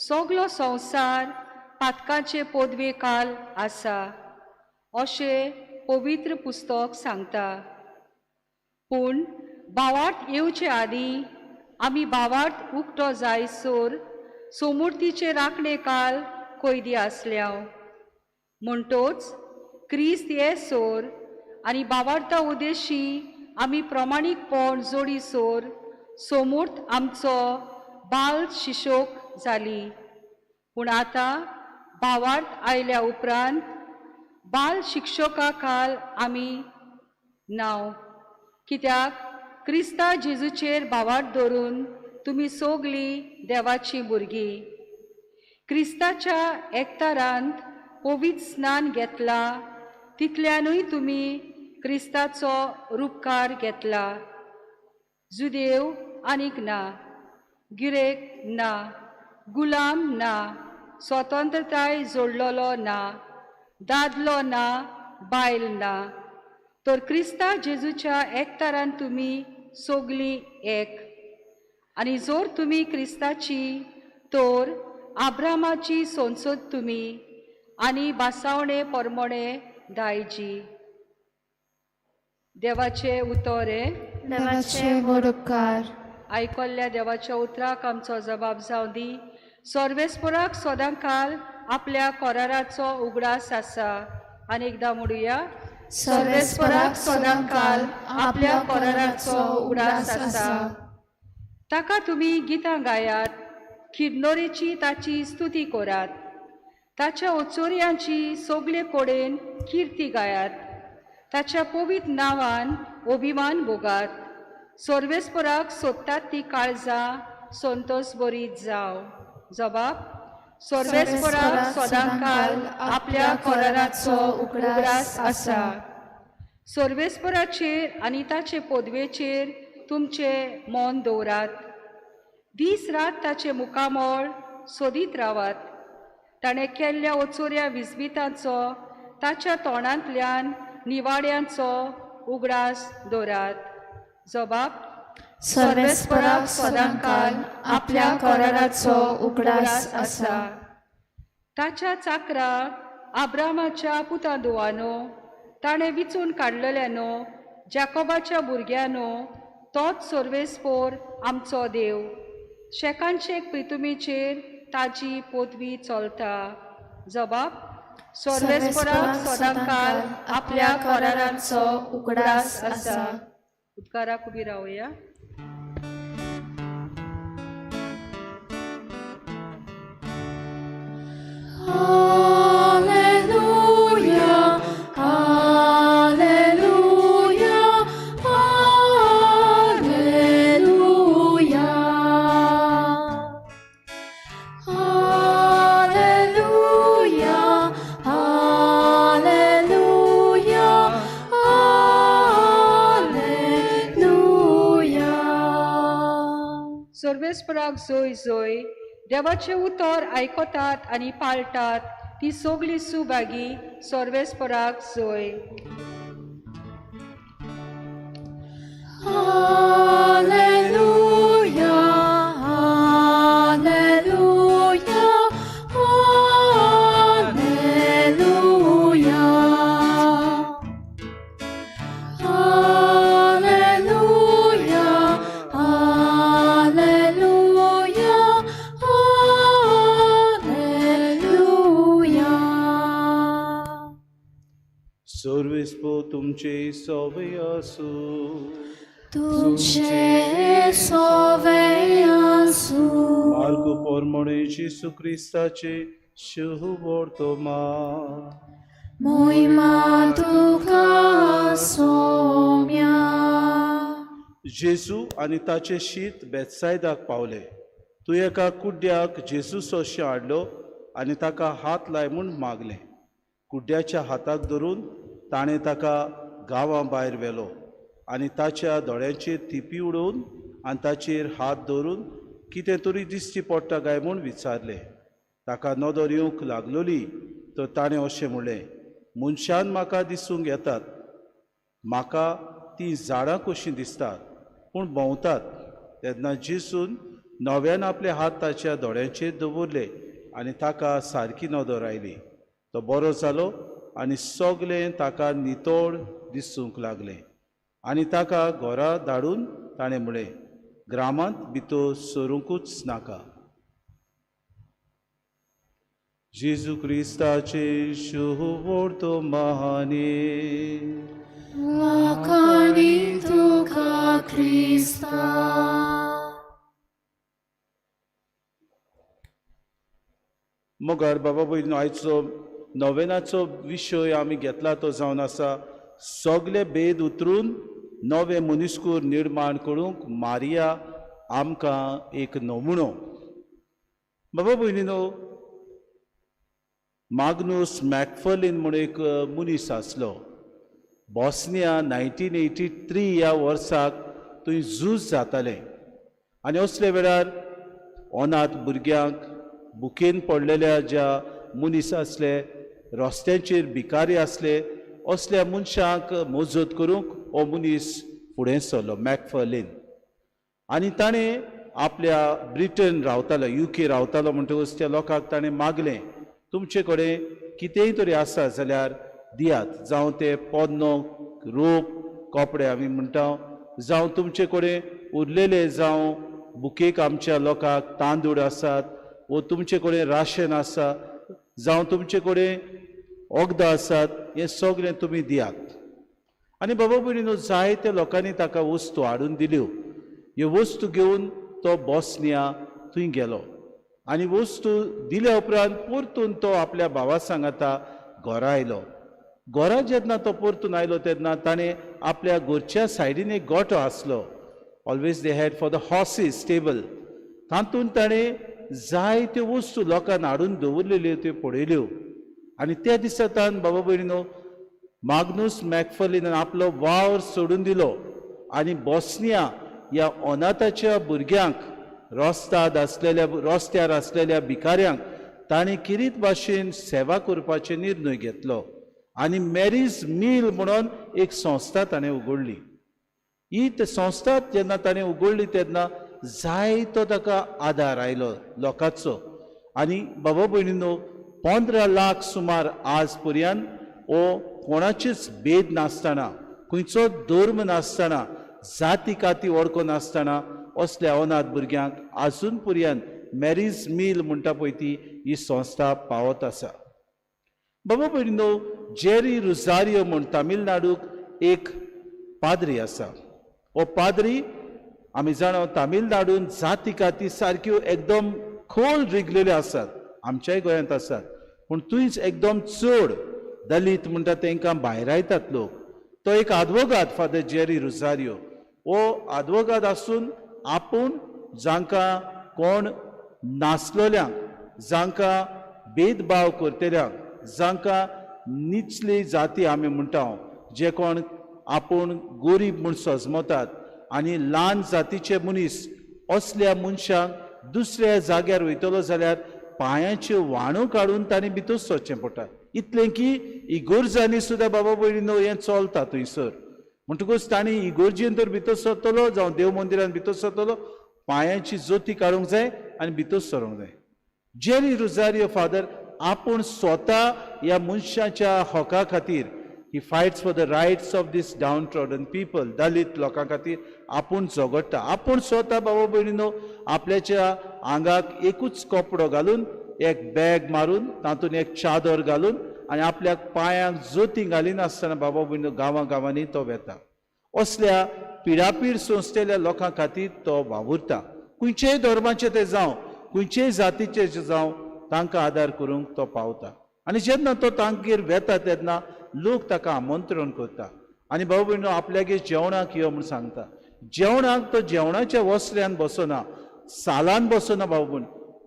सगलो संवसार पातकाचे पदवे काल आसा अशें पवित्र पुस्तक सांगता. पूण भावार्थ येवचे आदीं आमी भावार्थ उक्तो जायसर सोमुर्तीचे राखणे काल कैदी आसल्या. म्हणटोच क्रिस्त येसर आनी भावार्था उद्देशी आमी प्रमाणीकपण जोडीसर सोमूर्त आमचो बाल शिशोक जाली. पूण आतां भावार्थ आयल्या उपरांत बाल शिक्षका खाल आमी नांव, कित्याक क्रिस्ता जेजूचेर भावार्थ दवरून तुमी सगलीं देवाचीं भुरगीं. क्रिस्ताच्या एकतारांत पवित्र स्नान घेतला तितल्यानूय तुमी क्रिस्ताचो रुपकार घेतला. जुदेव आनीक ना, गिरेक ना, गुलाम ना, स्वतंत्रताय जोडलेलो ना, दादलो ना, बायल ना, तर क्रिस्ता जेजूच्या एकतारान तुमी सगलीं एक. आनी जर तुमी क्रिस्ताची तर आब्रामाची संसद तुमी आनी बासावणे परमणे दायजी. देवाचें उतर हें. देवाचे व्हड उपकार. आयकल्ल्या देवाच्या उतराक आमचो जबाब जावं दी. सर्वेस्पराक सदां काल आपल्या कोराराचो उगडास आसा. आनी एकदां म्हणुया, सर्वेस्पराक सदां काल आपल्या कोराराचो उगडास आसा. ताका तुमी गितां गायात, किर्नोरेची ताची स्तुती करात, ताच्या ओचोरयांची सगळे कडेन किर्ती गायात, ताच्या पवित्र नांवान अभिमान भोगात. सर्वेस्पराक सोदतात ती काळजां संतोस बरीत जावं. जबाब, सर्वेस्पराक सदां काल आपल्या कोराराचो उगडास आसा. सर्वेस्पराचेर आनी ताचे पदवेचेर तुमचें मन दवरात. दीस रात ताचें मुखामळ सोदीत रावात. ताणें केल्ल्या ओचोऱ्या विस्मितांचो ताच्या तोंडांतल्यान निवाड्यांचो उगडास दवरात. जबाब, सर्वेस्पराक सदां काल आपल्या कोराराचो उगडास आसा. ताच्या चाकरा आब्रामाच्या पुता दुवानो, ताणें विचून काडलेल्यानो, जाकोबाच्या भुरग्यानो, तोच सर्वेस्पोर आमचो देव. शेकानशेक प्रितुमीचेर ताजी पदवी चलता. जबाब, सर्वेस्पराक सदां काल आपल्या कोराराचो उगडास आसा. उपकाराक उबी रावया. Alleluia, Alleluia, Alleluia. Alleluia, Alleluia, Alleluia. सर्वेस्पराक जोय जोय. देवाचें उतर आयकतात आनी पाळटात ती सगळीं सुभागी. सर्वेस्पराक जोय. Alleluia, Alleluia, Alleluia. Alleluia, Alleluia, Alleluia. सर्वेस्पो तुमचे सवय आसूं. तुझे सोवे आसू. मार्कू पोरमोणे जेसू क्रिस्ताचे शुभवर्तमान. मोहिमा तुका सोम्या. जेजू आनी ताचे शीत बेतसायदाक पावले. तूं एका कुड्ड्याक जेजू सोशें हाडलो आनी ताका हात लाय म्हूण मागलें. कुड्ड्याच्या हाताक धरून ताणें ताका गांवा भायर व्हेलो आनी ताच्या दोळ्यांचेर थिपी उडोवन आनी ताचेर हात धरून कितें तरी दिश्टी पडटा काय म्हूण विचारलें. ताका नदर येवंक लागलोली तर ताणें अशें म्हणलें, मनशान म्हाका दिसूंक येतात, म्हाका तीं झाडां कशीं दिसतात पूण भोंवतात. तेन्ना जेजून नव्यान आपले हात ताच्या दोळ्यांचेर दवरले आनी ताका सारकी नदर आयली. तो बरो जालो आनी सगलें ताका नितळ दिसूंक लागलें. आनी ताका घरा धाडून ताणें म्हणलें, ग्रामांत भितर सरूंकूच नाका. जेजू क्रिस्ताचे शुभवर्तमाने. वाखाणी तुका क्रिस्ता. मगर बाबा भयणीनो, आयचो नोवेनाचो विशय आमी घेतला तो जावन आसा सगले भेद उतरून नवे मनीसकूर निर्माण करूंक मारिया आमकां एक नमुनो. बाबा भयणीनो, माग्नुस मॅकफर्लिन म्हूण एक मनीस आसलो. बॉस्निया 1983 ह्या वर्साक थंय झूज जातालें आनी असल्या वेळार अनाथ भुरग्यांक भुकेन पडलेल्या ज्या मनीस आसले, रस्त्यांचेर भिकारी आसले, असल्या मनशांक मजत करूंक हो मनीस फुडें सरलो, मॅकफर्लीन. आनी ताणें आपल्या ब्रिटन रावतालो, युके रावतालो म्हणटकूच त्या लोकांक ताणें मागलें, तुमचे कडेन कितेंय तरी आसा जाल्यार दियात, जावं ते पोन्नो रोप कपडे आमी म्हणटा, जावं तुमचे कडेन उरलेले, जावं बुकेक आमच्या लोकांक तांदूळ आसात, वो तुमचे कडेन राशन आसा, जावं तुमचे कडेन वखदां आसात, हें सगळें तुमी दियात. आनी बाबा भयणीनो, जायत्या लोकांनी ताका वस्तू हाडून दिल्यो. ह्यो वस्तू घेवन तो बॉस्निया थंय गेलो आनी वस्तू दिल्या उपरांत परतून तो आपल्या भावा सांगाता घरा आयलो. घरा जेन्ना तो परतून आयलो तेन्ना ताणें आपल्या घरच्या सायडीन एक गोठो आसलो, always they had for the horses stable, तातूंत ताणें जायत्यो वस्तू लोकांक हाडून दवरलेल्यो त्यो पळयल्यो. आनी त्या दिसा तान बाबा भयणीनो, माग्नुस मॅकफर्लिनान आपलो वावर सोडून दिलो आनी बॉस्निया ह्या अनाथाच्या भुरग्यांक, रस्ताद आसलेल्या, रस्त्यार आसलेल्या भिकाऱ्यांक ताणें किरीत भाशेन सेवा करपाचो निर्णय घेतलो आनी मॅरीज मील म्हणून एक संस्था ताणें उगडली. ही संस्था जेन्ना ताणें उगडली तेन्ना जायतो ताका आदार आयलो लोकांचो. आनी बाबा भयणीनो, 15 लाख सुमार आज पर्यंत हो कोणाचेच भेद नासतना, खंयचो धर्म नासतना, जाती काती वळखो नासतना असल्या अनाथ भुरग्यांक आजून पर्यंत मॅरीज मील म्हणटा पळय ती ही संस्था पावत आसा. बाबा भयणीनो, जेरी रुजारियो म्हूण तामिळनाडूक एक पाद्री आसा. हो पाद्री आमी जाणा तामिळनाडून जाती काती सारक्यो एकदम खोल रिगलेल्यो आसात, आमच्याय गोंयांत आसात, पूण थंयच एकदम चड दलीत म्हणटा तांकां भायरायतात लोक. तो एक आदवोगाद, फादर जेरी रुजारियो, हो आदवोगाद आसून आपूण जांकां कोण नासलेल्यांक, जांकां भेदभाव करतल्यांक, जांकां निचली जाती आमी म्हणटा, जे कोण आपूण गोरीब म्हूण सजमतात आनी ल्हान जातीचे मनीस, असल्या मनशांक दुसऱ्या जाग्यार वयतलो जाल्यार पांयाच्यो व्हाणो काडून तांणी भितर सरचें पडटा. इतलें की इगोर्जांनी सुद्दां बाबा भयणीनो हें चलता थंयसर. म्हणटकूच तांणी इगोर्जेन तर भितर सरतलो, जावं देव मंदिरान भितर सरतलो, पांयाची जोती काडूंक जाय आनी भितर सरूंक जाय. जेरी रुजारियो फादर आपूण स्वता ह्या मनशाच्या हका खातीर, he fights for the rights of this downtrodden people, Dalit लोकां खातीर आपूण झगडटा. आपूण स्वता बाबा भयणीनो आपल्याच्या आंगाक एकूच कपडो घालून, एक बॅग मारून, तातूंत एक चादर घालून आनी आपल्याक पांयांक जोती घालिनासतना बाबा भयणीनो गांवां गांवांनी तो वेता. असल्या पिडापीड सोंसलेल्या लोकां खातीर तो वावुरता. खंयचेय धर्माचे ते जावं, खंयचेय जातीचे जावं, तांकां आदार करूंक तो पावता. आनी जेन्ना तो तांगेर वेता तेन्ना लोक ताका आमंत्रण करता आनी बाबा भयणीनो आपल्यागेर जेवणाक यो म्हूण सांगता. जेवणाक तो जेवणाच्या वसऱ्यान बसना, सालान बसना, बाबा भयण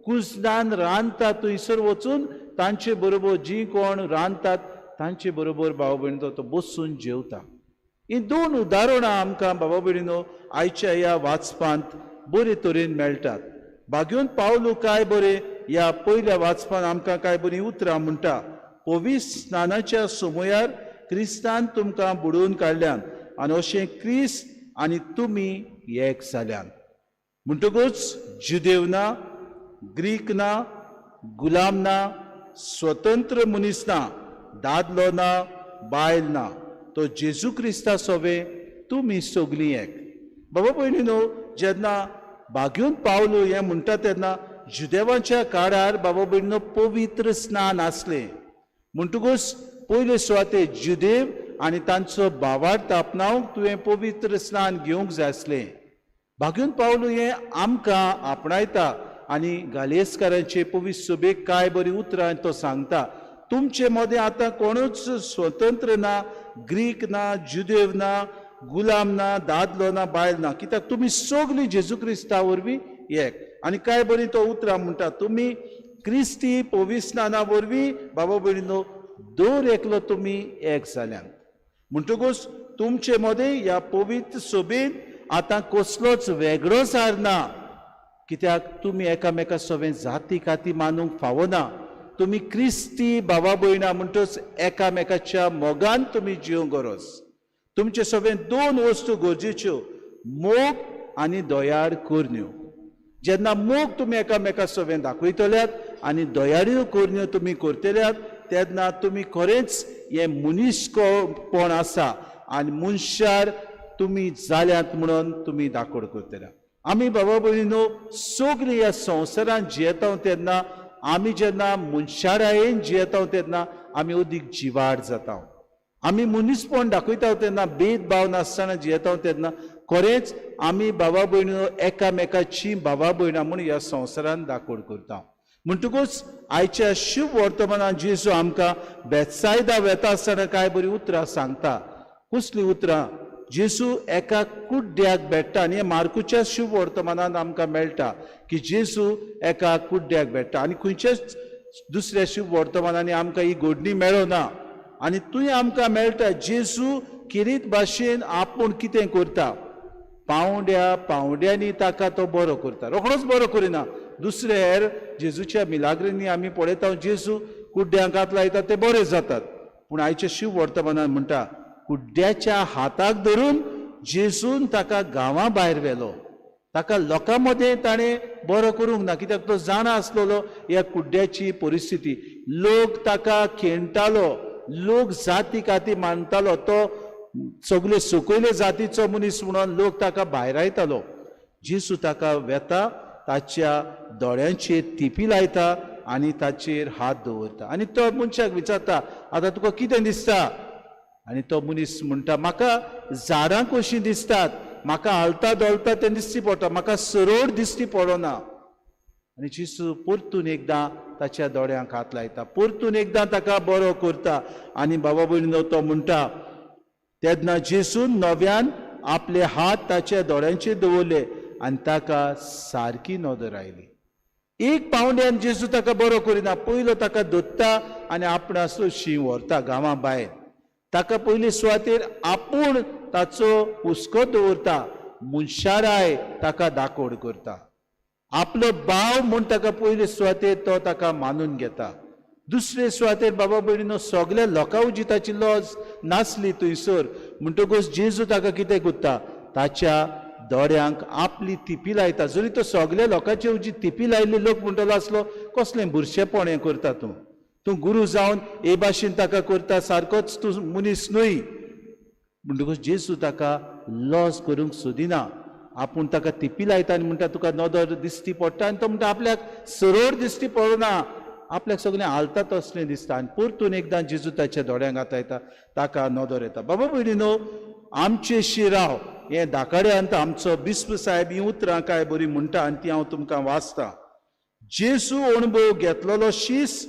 कुजनान रांदता थंयसर वचून तांचे बरोबर जीं कोण रांदतात तांचे बरोबर बाबा भयणीनो तो बसून जेवता. हीं दोन उदाहरणां आमकां बाबा भयणीनो आयच्या ह्या वाचपांत बरे तरेन मेळटात. भाग्योन पावलू काय बरें ह्या पयल्या वाचपान आमकां काय बरीं उतरां म्हणटा, पवित्र स्नानाच्या समयार क्रिस्तान तुमकां बुडोवन काडल्यान आनी अशें क्रिस्त आनी तुमी एक जाल्यान. म्हणटकूच जुदेव ना, ग्रीक ना, गुलाम ना, स्वतंत्र मनीस ना, दादलो ना, बायल ना, तो जेजू क्रिस्ता सोवे तुमी सगळीं एक. बाबा भयणीनो, जेन्ना भाग्योन पावलो हें म्हणटा तेन्ना जुदेवाच्या काळार बाबा भयणीनो पवित्र स्नान आसलें. म्हणटकूच पयले सुवाते जुदेव आनी तांचो भावार्थ आपणावंक तुवें पवित्र स्नान घेवंक जाय आसलें. भाग्योन पावलो हें आमकां आपणायता आनी गालेस्कारांचे पवित्र सभेक काय बरीं उतरां तो सांगता, तुमचे मदें आतां कोणूच स्वतंत्र ना, ग्रीक ना, जुदेव ना, गुलाम ना, दादलो ना, बायल ना, कित्याक तुमी सगळीं जेजू क्रिस्ता वरवीं एक. आनी काय बरीं तो उतरां म्हणटा, तुमी क्रिस्ती पविस्नाना वरवीं बाबा भयणीनो दर एकलो तुमी एक जाल्यान. म्हणटकूच तुमचे मदें ह्या पवित्र सभेन आतां कसलोच वेगळोसार ना. कित्याक तुमी एकामेका सवें जाती काती मानूंक फावना. तुमी क्रिस्ती भावा भयणां म्हणटच एकामेकाच्या मोगान तुमी जिवंक गरज. तुमचे सवें दोन वस्तू गरजेच्यो, मोग आनी दयाळ करण्यो. जेन्ना मोग तुमी एकामेका सवें दाखयतल्यात आनी दयाळ्यो करण्यो तुमी करतल्यात तेन्ना तुमी खरेंच हें मनीसकोपण आसा आनी मनशार तुमी जाल्यात म्हणून तुमी दाखोड करतल्यात. आमी बाबा भयणीनो सगळीं ह्या संवसारांत जियेता तेन्ना आमी जेन्ना मनशारायेन जियेता तेन्ना आमी अदीक जिवाड जाता. आमी मनीसपण दाखयता तेन्ना भेदभाव नासतना जियेता तेन्ना खरेंच आमी बाबा भयणीनो एकामेकाची बाबा भयणां म्हूण ह्या संवसारांत दाखोड करता. म्हणटकूच आयच्या शुभ वर्तमानान जेजू आमकां बेत्सायदा वेता आसतना कांय बरीं उतरां सांगता. कसलीं उतरां? जेजू एका कुड्ड्याक भेट्टा आनी हें मार्कुच्या शुभ वर्तमानान आमकां मेळटा की जेजू एका कुड्ड्याक भेट्टा आनी खंयच्याच दुसऱ्या शुभ वर्तमानांनी आमकां ही घडणी मेळना. आनी थंय आमकां मेळटा जेजू किरीत भाशेन आपूण कितें करता, पावंड्या पावंड्यांनी ताका तो बरो करता, रोखडोच बरो करिना. दुसरे हेर जेजूच्या मिलाग्रींनी आमी पळयता जेजू कुड्ड्यांक हात लायता ते बरे जातात. पूण आयच्या शिव वर्तमानान म्हणटा कुड्ड्याच्या हाताक धरून जेजून ताका गांवा भायर व्हेलो. ताका लोकां मदें ताणें बरो करूंक ना, कित्याक तो जाणा आसलेलो ह्या कुड्ड्याची परिस्थिती. लोक ताका खेणटालो, लोक जाती काती मानतालो, तो सगळे सकयले जातीचो मनीस म्हणून लोक ताका भायरायतालो. जेजू ताका वेता, ताच्या दोळ्यांचेर तिपी लायता आनी ताचेर हात दवरता आनी तो मनशाक विचारता आतां तुका कितें दिसता? आनी तो मनीस म्हणटा म्हाका झाडां कशीं दिसतात, म्हाका हालता धोलता तें दिश्टी पडटा, म्हाका सरळ दिश्टी पडना. आनी जेजू परतून एकदां ताच्या दोळ्यांक हात लायता, परतून एकदां ताका बरो करता. आनी बाबा भयणीनो तो म्हणटा तेन्ना जेजून नव्यान आपले हात ताच्या दोळ्यांचेर दवरले आनी ताका सारकी नदर आयली. एक पावंड्यान जेजू ताका बरो करिना, पयलो ताका धरता आनी आपणा शीं व्हरता गांवा भायर. ताका पयले सुवातेर आपूण ताचो हुस्को दवरता, मनशाराय ताका दाकोड करता, आपलो भाव म्हूण ताका पयले सुवातेर तो ताका मानून घेता. दुसरे सुवातेर बाबा भयणीनो सगल्या लोकां उजी ताची लज नासली थंयसर. म्हणटकूच जेजू ताका कितें करता, ताच्या दोळ्यांक आपली तिपी लायता. जरी तो सगल्या लोकांचे उजी तिपी लायिल्ले लोक म्हणटलो आसलो कसलें बुरशेपण हें करता तूं, तूं गुरू जावन हे भाशेन ताका करता, सारकोच तूं मनीस न्हय. म्हणटकूच जेजू ताका लॉस करूंक सोदिना, आपूण ताका तिपी लायता आनी म्हणटा तुका नदर दिश्टी पडटा. आनी तो म्हणटा आपल्याक सरळ दिश्टी पडना, आपल्याक सगळें हालता तसलें दिसता. आनी परतून एकदां जेजू ताच्या दोळ्यांक हात लायता, ताका नदर येता. बाबा भयणीनो आमचे शिराव हें दाकाड्यांत आमचो बिस्प साहेब ही उतरां काय बरी म्हणटा आनी ती हांव तुमकां वाचता. जेजू अणभव घेतलेलो शीस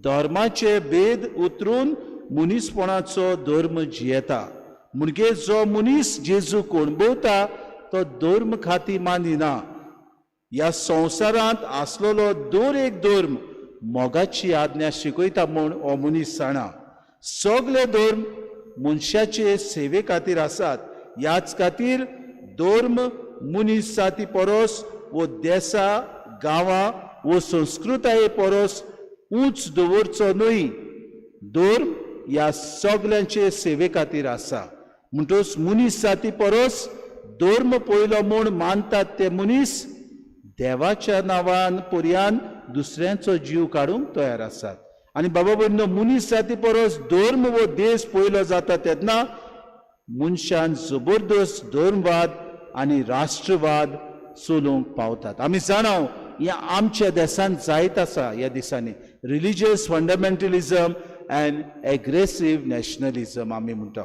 धर्माचे भेद उतरून मनीसपणाचो धर्म जियेता. म्हणजे जो मनीस जेजूक अणभवता तो धर्म खाती मानिना. ह्या संवसारांत आसलेलो दर एक धर्म मोगाची आज्ञा शिकयता म्हूण हो मनीस जाणा. सगळे धर्म मनशाचे सेवे खातीर आसात. ह्याच खातीर धर्म मनीस जाती परस वो देसा गांवां वो संस्कृताये परस उंच दवरचो न्हय. धर्म ह्या सगल्यांचे सेवे खातीर आसा. म्हणटकच मनीस जाती परस धर्म पयलो म्हूण मानतात ते मनीस देवाच्या नांवान पर्यान दुसऱ्यांचो जीव काडूंक तयार आसात. आनी बाबा भयणीनो मनीस जाती परस धर्म वो देश पयलो जाता तेन्ना मनशान जबरदस्त धर्मवाद आनी राष्ट्रवाद चलोवंक पावतात. आमी जाणा ह्या आमच्या देशांत जायत आसा ह्या दिसांनी religious fundamentalism and aggressive nationalism आमी म्हणटा.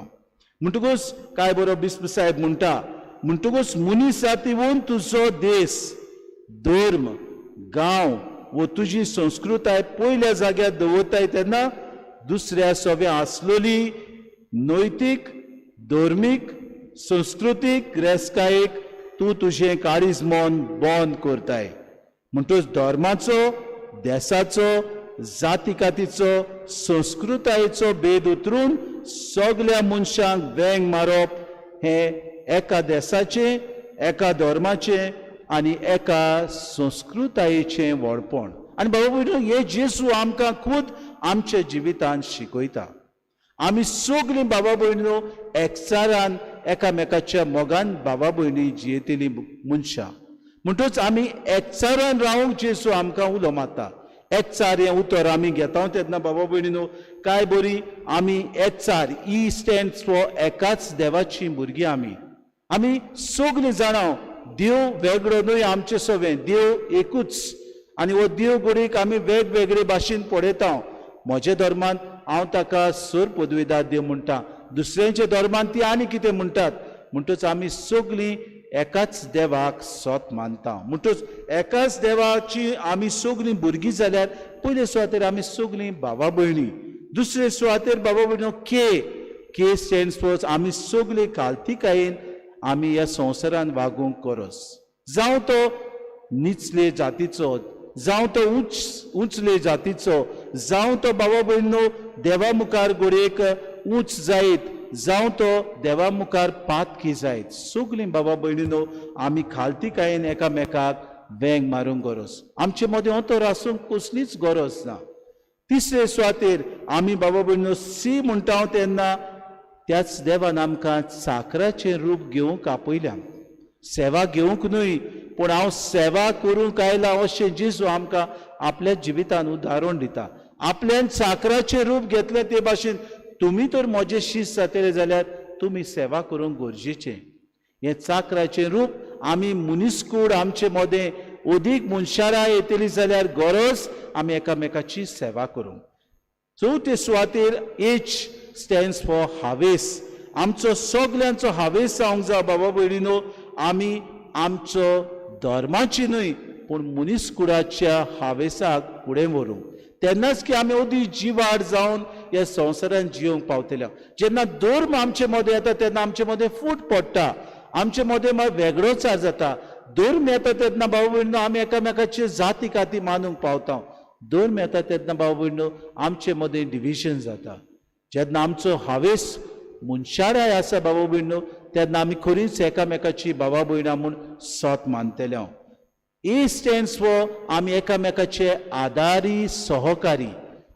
म्हणटकूच काय बरो बिस्प साहेब म्हणटा, म्हणटकूच मनीस जातीवून तुजो देश, धर्म, गांव वो तुजी संस्कृताय पयल्या जाग्यार दवरताय तेन्ना दुसऱ्या सव्या आसलेली नैतीक, धर्मीक, संस्कृतीक ग्रेसकायेक तूं तुजें काळीज मन बंद करताय. म्हणटकच धर्माचो, देसाचो, जाती कातीचो, संस्कृतायेचो भेद उतरून सगल्या मनशांक वेंग मारप हें एका देसाचें, एका धर्माचें आनी एका संस्कृतायेचें व्हडपण. आनी बाबा भयणीनो, हें जेजू आमकां खूद आमच्या जिवितान शिकयता. आमी सगळीं बाबा भयणीनो एकचारान एकामेकाच्या मोगान बाबा भयणी जियेतलीं मनशां. म्हणटच आमी एकचारान रावंक जेजू आमकां उलो मारता. एकचार हें उतर आमी घेता तेन्ना बाबा भयणीनो काय बरी आमी एकचार, ई स्टँड्स फॉर एकाच देवाचीं भुरगीं. आमी आमी सगळीं जाणां देव वेगळो न्हय आमचे सवें, देव एकूच. आनी हो देव घडीक आमी वेगवेगळे भाशेन पळयता. म्हज्या धर्मान हांव ताका सर पदवीदार देव म्हणटा, दुसऱ्यांच्या धर्मान ती आनी कितें म्हणटात. म्हणटच आमी सगळीं एकाच देवाक सोत मानता. म्हणटच एकाच देवाची आमी सगळीं भुरगीं जाल्यार पयले सुवातेर आमी सगळीं भावा भयणी, दुसरे सुवातेर बाबा भयणो के, के स्टँड्स फॉर आमी सगळीं कालतिकायेन आमी ह्या संवसारान वागूंक गरज. जावं तो निचले जातीचो, जावं तो उंचले जातीचो, जावं तो बाबा भयणो देवा मुखार घडयेक उंच जायत, जावं तो देवा मुखार पातकी जायत, सगळीं बाबा भयणीनो आमी खालतिकायेन एकामेकाक वेंग मारूंक गरज. आमचे मदें अंतर आसूंक कसलीच गरज ना. तिसरे सुवातेर आमी बाबा भयणीनो सी म्हणटा तेन्ना त्याच देवान आमकां चाकराचें रूप घेवंक आपयल्या. सेवा घेवंक न्हय, पूण हांव सेवा करूंक आयलां अशें जेजू आमकां आपल्या जिवितान उदाहरण दिता. आपल्यान चाकराचें रूप घेतलें ते भाशेन तुमी तर म्हजे शीस जातले जाल्यार तुमी सेवा करूंक गरजेचें. हें चाकराचें रूप आमी मनीसकूड आमचे मदें अदीक मनशारां येतली जाल्यार गरज आमी एकामेकाची सेवा करूंक. चवथे सुवातेर एच स्टँड्स फॉर हावेस. आमचो सगल्यांचो हावेस जावंक जाय बाबा भयणीनो, आमी आमचो धर्माची न्हय पूण मनीसकुडाच्या हावेसाक फुडें व्हरूंक. तेन्नाच की आमी अदीक जिवाड जावन ह्या संवसारान जियोंक पावतले. जेन्ना धर्म आमचे मदें येता तेन्ना आमचे मदें फूट पडटा, आमचे मदें मागीर वेगळोचार जाता. धर्म येता तेन्ना बाबा भयणीनो आमी एकामेकाचे जाती काती मानूंक पावता. धर्म येता तेन्ना बाबा भयणीनो आमचे मदें डिविजन जाता. जेन्ना आमचो हावेस मनशाराय आसा बाबा भयणीनो तेन्ना आमी खरीच एकामेकाची बाबा भयणां म्हूण सोत मानतले. ए स्टँड्स फॉर आमी एकामेकाचे आदारी सहकारी.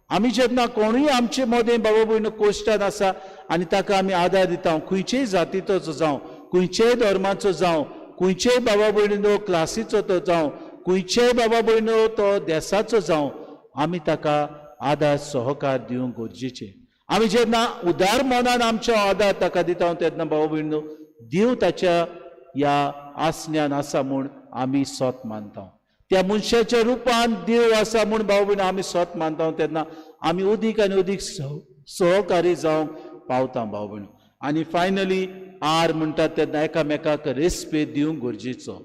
आमी जेन्ना कोणूय आमचे मदें बाबा भयणो कोश्टान आसा आनी ताका आमी आदार दिता, खंयचेय जातीचो जावं, खंयचेय धर्माचो जावं, खंयचेय बाबा भयणीनो क्लासीचो तो जावं, खंयचेय बाबा भयणो तो देसाचो जावं, आमी ताका आदार सहकार दिवंक गरजेचें. आमी जेन्ना उदार मनान आमचो आदार ताका दिता तेन्ना बाबा भयणो देव ताच्या ह्या आसण्यान आसा म्हूण आमी सोत मानता. त्या मनशाच्या रुपान देव आसा म्हूण बाबा भयणो आमी सोत मानता तेन्ना आमी अदीक आनी अदीक सहकारी जावंक पावता बाबा भयणो. आनी फायनली आर म्हणटात तेन्ना एकामेकाक रेस्पेद दिवंक गरजेचो.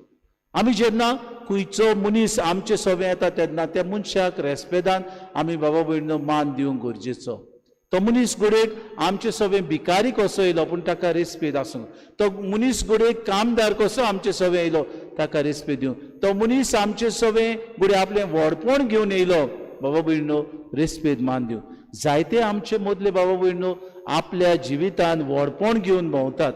आमी जेन्ना खंयचो मनीस आमचे सवें येता तेन्ना त्या मनशाक रेस्पेदान आमी बाबा भयणो मान दिवंक गरजेचो. तो मनीस घडयेक आमचे सवें भिकारी कसो येयलो पूण ताका रेस्पेद आसूं, तो मनीस घडयेक कामदार कसो आमचे सवें येयलो ताका रेस्पेद दिवं, तो मनीस आमचे सवें घडये आपलें व्हडपण घेवन येयलो बाबा भयणो रेस्पेद मान दिवं. जायते आमचे मदले बाबा भयणो आपल्या जिवितान व्हडपण घेवन भोंवतात.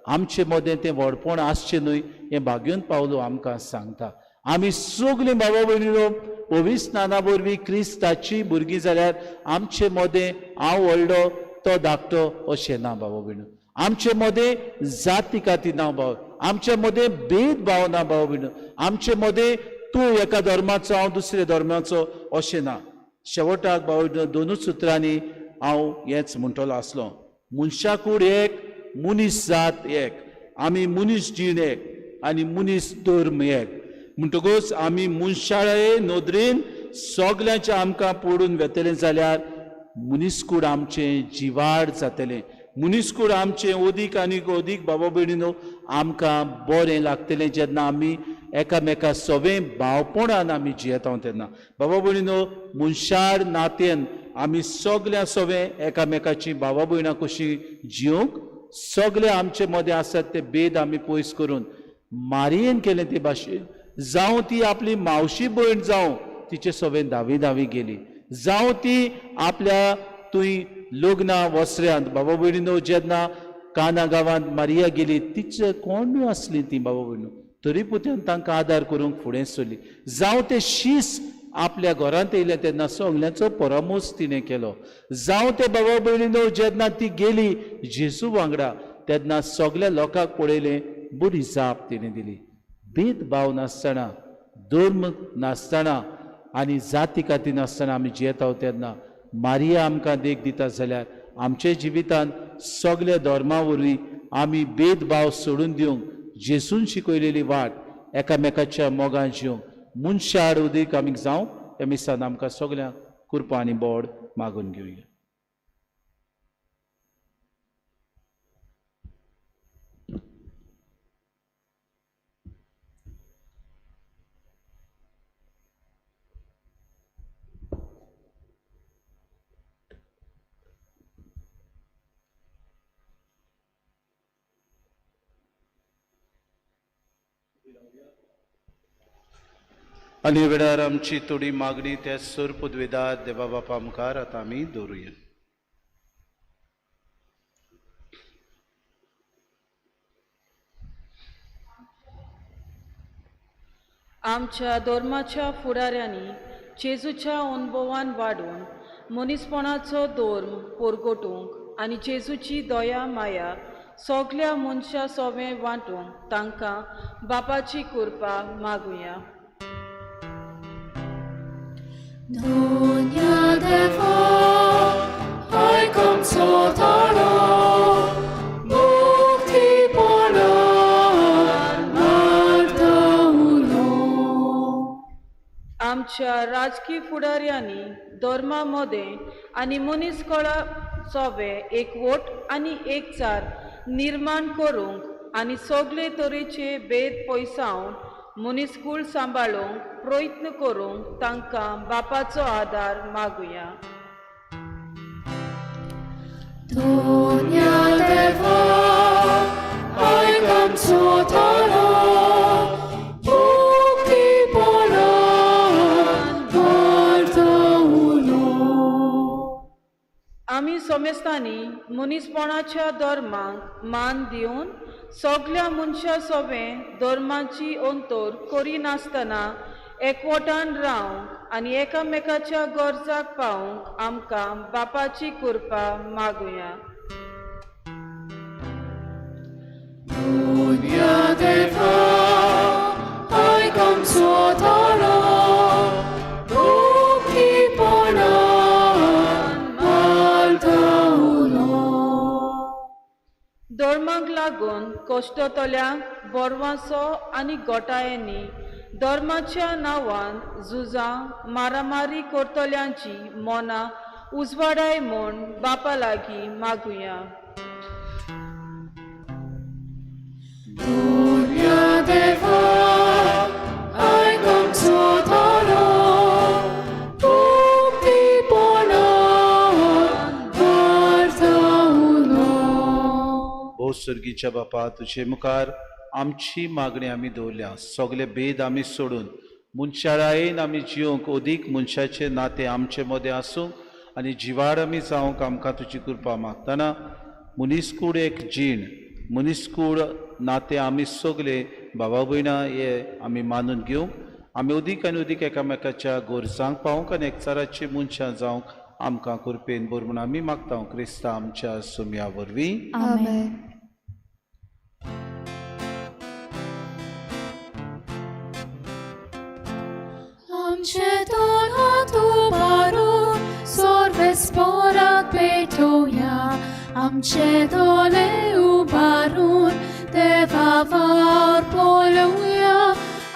आमचे मदें तें व्हडपण आसचें न्हय हें भाग्योन पावलो आमकां सांगता. आमी सगळीं बाबा भयणीनो पवित्र स्नाना वरवीं क्रिस्ताची भुरगीं जाल्यार आमचे मदें हांव व्हडलो तो धाकटो अशें ना बाबा भयणो. आमचे मदें जाती काती ना बाबा, आमचे मदें भेदभाव ना बाबा भयणो, आमचे मदें तूं एका धर्माचो हांव दुसऱ्या धर्माचो अशें ना. शेवटाक बाबा भयणो दोनूच सुत्रांनी हांव हेंच म्हणटलो आसलो, मनशाकूड एक, मनीस जात एक, आमी मनीस जीण एक आनी मनीस धर्म एक. म्हणटकूच आमी मनशाळे नदरेन सगल्यांचें आमकां पडून वेतलें जाल्यार मनीसकूड आमचें जिवाड जातलें, मनीसकूड आमचें अदीक आनी अदीक बाबा भयणीनो आमकां बरें लागतलें जेन्ना आमी एकामेका सवें भावपणान आमी जियेता तेन्ना. बाबा भयणीनो मनशाळ नात्यान आमी सगल्यां सवें एकामेकाची भावा भयणां कशीं जियोंक सगळे आमचे मदें आसात ते भेद आमी पयस करून मारयेन केलें ते भाशेन, जावं ती आपली मावशी भयण जावं तिचे सवें धावी धावी गेली, जावं ती आपल्या तुंय लग्ना वसऱ्यांत बाबा भयणीनो जेन्ना काना गांवांत मारिया गेली, तिचे कोणूय आसली ती बाबा भयणू, तरी पुत्यान तांकां आदार करूंक फुडें सरली. जावं ते शीस आपल्या घरांत येयले तेन्ना सगल्यांचो परामोस तिणें केलो. जावं ते बाबा भयणीनो जेन्ना ती गेली जेजू वांगडा तेन्ना सगल्या लोकांक पळयलें, बरी जाप तिणें दिली. भेदभाव नासतना, धर्म नासतना आनी जाती काती नासतना आमी जियेता तेन्ना मारिया आमकां देख दिता जाल्यार आमच्या जिवितांत सगल्या धर्मा वरवीं आमी भेदभाव सोडून दिवंक जेजून शिकयलेली वाट एकामेकाच्या मोगान जिवंक मनशा आड उदीक आमी जावं ह्या मिसान आमकां सगल्यांक कृपा आनी बोड मागून घेवया. आनी वेळार आमची थोडी मागणी त्या सूर पुदवेदार देवा बापा मुखार आतां आमी दवरुया. आमच्या धर्माच्या फुडाऱ्यांनी जेजूच्या अनुभवान वाडून मनीसपणाचो धर्म परगटूंक आनी जेजूची दया माया सगल्या मनशां सोवें वांटूंक तांकां बापाची कृपा मागुया. Dunya deva, आयकमचो ताळो, मुक्तीपणान मारता उलो. आमच्या राजकी फुडाऱ्यांनी धर्मा मदें आनी मनीसकळा सोवे एकवट आनी एकचार निर्माण करूंक आनी सगळे तरेचे भेद पयसावन मनीसकूळ सांबाळूंक प्रयत्न करूंक तांकां बापाचो आदार मागुया. Dunya deva, आयकमचो ताळो, मुक्तीपणान मारता उलो. आमी समेस्तांनी मनीसपणाच्या धर्माक मान दिवन सगल्या मनशां सोवें धर्माची अंतर करिनासतना एकवटान रावंक आनी एकामेकाच्या गरजाक पावूंक आमकां बापाची कृपा मागुया. Dunya deva, आयकमचो ताळो, मुक्तीपणान मारता उलो. धर्माक लागून कश्टतल्यांक बोरवांसो आनी गोटायांनी धर्माच्या नांवान झुजां मारामारी करतल्यांची मनां उजवाडाय म्हूण बापा लागीं मागुया. Dunya deva, आयकमचो ताळो, मुक्तीपणान मारता उलो. भोव सर्गीच्या बापा, तुजे मुखार आमची मागणी आमी दवरल्या. सगले भेद आमी सोडून मनशाळायेन आमी जिवंक अदीक मनशाचें नातें आमचे मदें आसूंक आनी जिवाड आमी जावंक आमकां तुजी कृपा मागतना मनीसकूड एक जीण, मनीसकूड नातें आमी सगले बाबा भयणां हे आमी मानून घेवंक आमी अदीक आनी अदीक एकामेकाच्या गरजांक पावूंक आनी एकचाराची मनशां जावंक आमकां कृपेन बरें म्हूण आमी मागता क्रिस्ता आमच्या सुमया वरवीं. आमेन. आमचे दोन हात उबारून सर्वेस्पोराक पेटोवया, आमचे दोळे उबारून देवा वावर पळोवया,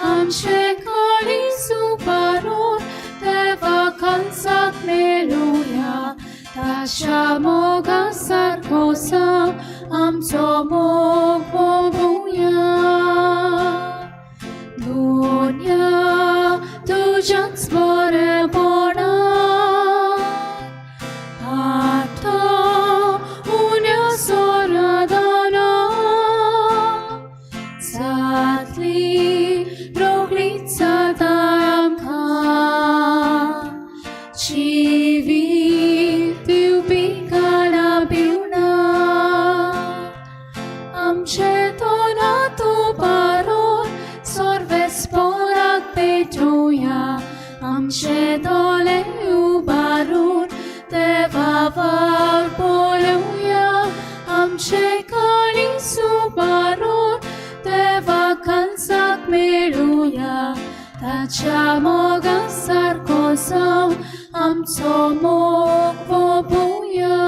आमचे काळीज उबारून देवा काळजाक मेळोवया, ताच्या मोगा सारको जावं आमचो मोग पळोवया. दुन्या तुज्याच बरेपणान आतां उण्या सोरादाना जातली रोखडीच जाता आमकां जिवीत दिवपी ताच्या मोगा सारको जावं आमचो मोग पोवया.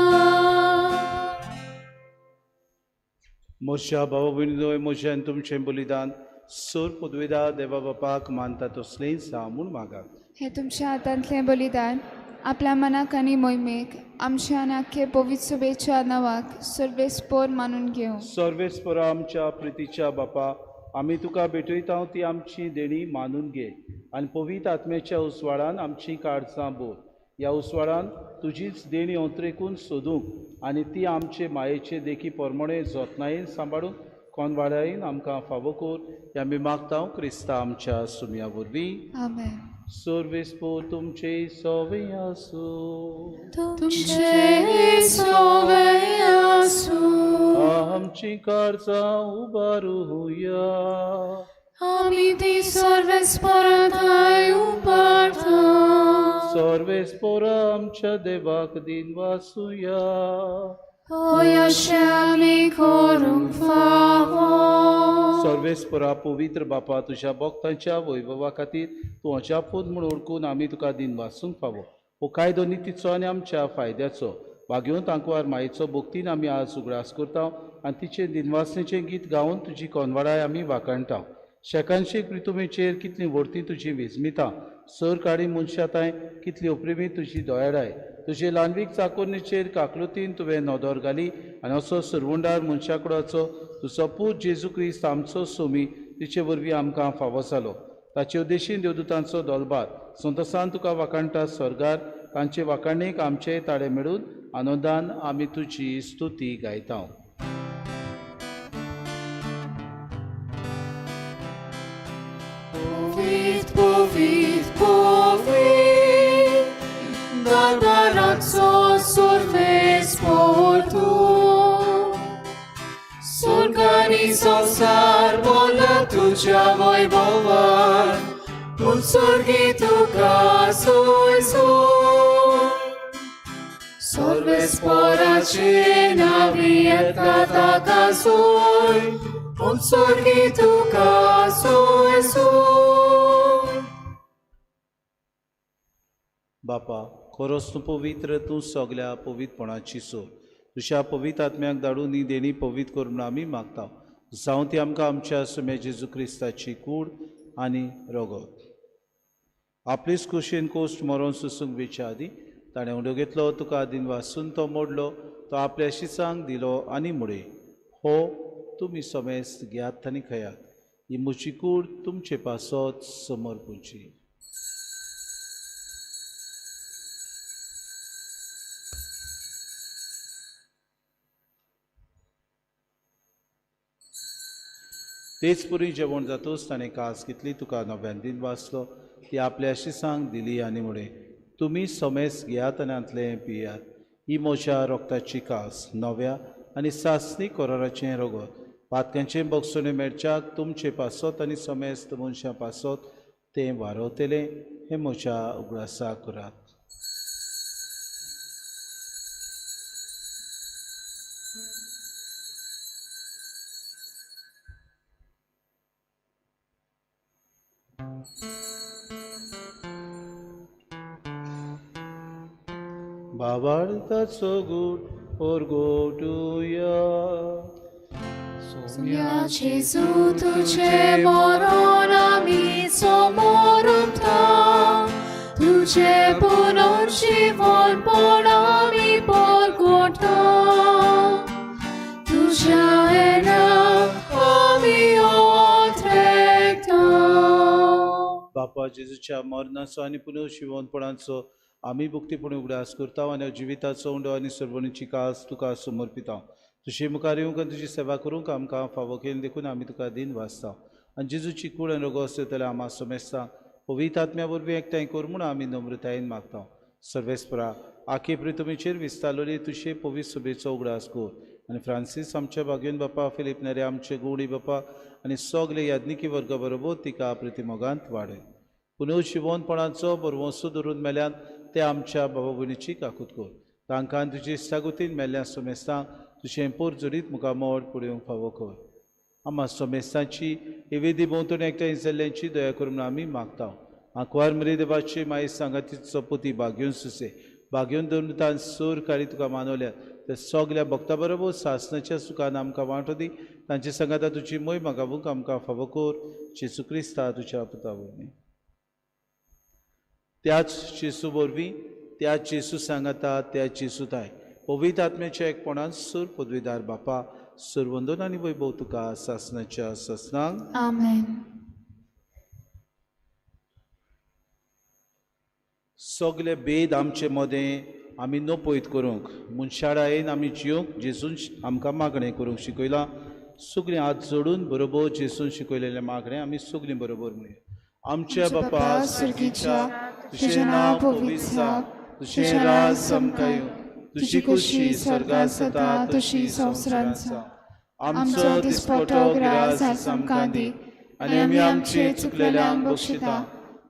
म्हज्या भाव भयणीनो, म्हजें आनी तुमचें बलिदान सोर पुदवेदा देवा बापाक मानता तसलें जावं म्हूण मागात. हे तुमच्या हातांतलें बलिदान आपल्या मनाक आनी मोहिमेक आमच्या आनी आख्खे पवित्र सभेच्या नांवाक सर्वेस्पोर मानून घेवं. सर्वेस्परा आमच्या प्रितीच्या बापा, आमी तुका भेटयता ती आमची देणी मानून घे आनी पवित्र आत्म्याच्या उजवाडान आमची काळजां बोर. ह्या उजवाडान तुजीच देणी अंतरेकून सोदूंक आनी ती आमचे मायेचे देखी परमणे जतनायेन सांबाळूंक कोनवाडायेन आमकां फावो कर. हे आमी मागता क्रिस्ता आमच्या सुमया वरवीं. आमेन. सर्वेस्पोर तुमचे सवे आसूं. तुमचे सवे आसूं. आमची काळजां उबारुया. आमी ती सर्वेस्पराथाय उबारता. सर्वेस्पोरा आमच्या देवाक दिन वासुया. होय अशें आमी करूंक फावो. सर्वेस्परा पवित्र बापा, तुज्या भक्तांच्या वैभवा खातीर तूं अजापूत म्हूण ओळखून आमी तुका दिन वासूंक फावो. हो कायदो नितीचो आनी आमच्या फायद्याचो वागेवन तांकवार मायेचो भक्तीन आमी आज उगडास करता आनी तिचें दिनवासनेचें गीत गावन तुजी कोनवाडाय आमी वाखाणटा. शेकानशेक प्रितुमेचेर कितलीं व्हडती तुजी विजमितां, सर काडी मनशां तांय कितली अप्रेमी तुजी दयाळाय. तुजे ल्हानवीक चाकोरणीचेर काकलुतीन तुवें नदर घाली आनी असो सुरवंडार मनशा कुडाचो तुजो पूत जेजू क्रिस्त आमचो सोमी तिचे वरवीं आमकां फावो जालो. ताचे उद्देशीन देवदूतांचो दोलबार संतोसान तुका वाखाणटा स्वर्गार. तांचे वाखाणीक आमचे ताळे मेळून आनंदान आमी तुजी स्तुती गायता. Povit, povit, povit, darbarazzo sorvesportu. Sorgani संसार बोला तुझ्या वैभवान, पूण स्वर्गी तुका सोय सोय. सर्वेस्पराचे नावी येता ताका सोय, पूण स्वर्गी तुका सोय सोय. बापा, खरोच तूं पवित्र, तूं सगल्या पवित्रपणाची सोय. तुज्या पवित्र आत्म्याक धाडून ही देणी पवित्र कर म्हूण आमी मागता. जावं ती आमकां आमच्या सुम्या जेजू क्रिस्ताची कूड आनी रगत. आपलीच कुशीन कोश्ट मरोन सोसूंक वेच्या आदीं ताणें उंडो घेतलो, तुका आदीन वासून तो मोडलो, तो आपल्या शिसांक दिलो आनी मुळे, हो तुमी समेस्त घेयात आनी खयात, ही म्हजी कूड तुमचे पासत समर्पूची. तेच पुरी जेवण जातूच ताणें कास घेतली, तुका नव्यान दिन वाचलो, ती आपल्या शिसांक दिली आनी म्हळें, तुमी समेस्त घेयात आनी हांतलें पियात, ही म्हज्या रोगताची कास नव्या आनी सासणी कोराराचें रगत. पातक्यांचें बगसुणें मेळच्याक तुमचे पासत आनी समेस्त मनशां पासत तें वारवतलें. हें म्हज्या उगडासा करात. भावार्थाचो गूट ओरगोटुया. सोम्या जेजू तुझे मरण आमी समोरता, तुझे पुनर्जीवनपण आमी परगटा, तुझ्या येण्याक आमी ओथरेता. बापा, जेजूच्या मरणाचो आनी पुनर्जिवनपणाचो आमी भक्तीपणी उगडास करता आनी जिविताचो उंडो आनी सर्वणीची कास तुका समर्पिता. तुजे मुखार येवंक आनी तुजी सेवा करूंक आमकां फावो केली देखून आमी तुका दिन वाचता. आनी जेजूची कूड आनी रोगो आसतले आमा समेस्ता पवित्र आत्म्या वरवीं एकठांय कर म्हूण आमी नम्रतायेन मागता. सर्वेस्परा, आखे प्रितुमेचेर विस्तारलेली तुजे पवित्र सभेचो उगडास कर आनी फ्रांसीस आमच्या भाग्योन बापा, फिलीप नेरे आमचे गुवडी बापा आनी सगले याज्ञिकी वर्गा बरोबर तिका प्रितिमोगांत वाडय. पुनर्जिवनपणाचो बरवंसो धरून मेल्यान ते आमच्या बाबा भयणीची काकूत कर. तांकां तुजी इश्टागतीन मेल्ल्या समेस्तांक तुजें पोर जोडीत मुखामोड पळोवंक फावो कर. आमा सोमेस्तांची हे वेदी भोंवतणी एकठांय जाल्ल्यांची दया करून म्हणून आमी मागता. आंकवार मरे देवाची माई सांगातीचो पोती बागेवन सुसे बागेवन धरून तान सूर काडी तुका मानवल्यात ते सगल्या भक्ता बरोबर सासनाच्या सुखान आमकां वांटो दी. तांचे सांगाता तुजी मोय मागावूंक आमकां फावो कर जेजू क्रिस्ता तुज्या पुता वरवीं. त्याच जेजू वरवीं, त्याच जेजू सांगाता, त्याच जेजू ताय पवित्र आत्म्याच्या एकपणान सूर पदवीदार बापा सुरवंदन आनी वैभव तुका सासनाच्या सासनांक. आमेन. सगले भेद आमचे मदें आमी नपयत करूंक मनशाळायेन आमी जियोंक जेजून आमकां मागणें करूंक शिकयलां. सगळीं हात जोडून बरोबर जेजून शिकयलेलें मागणें आमी सगळीं बरोबर म्हणया. आमच्या बापा सर्गीच्या, तुजें नांव पवित्र जावं, तुजें राज आमकां येवं, तुजी खुशी स्वर्गांत जाता तशी संवसारांत जावं. आमचो दिसपटो ग्रास आज आमकां दी आनी आमी आमचे चुकलेल्यांक बक्षिता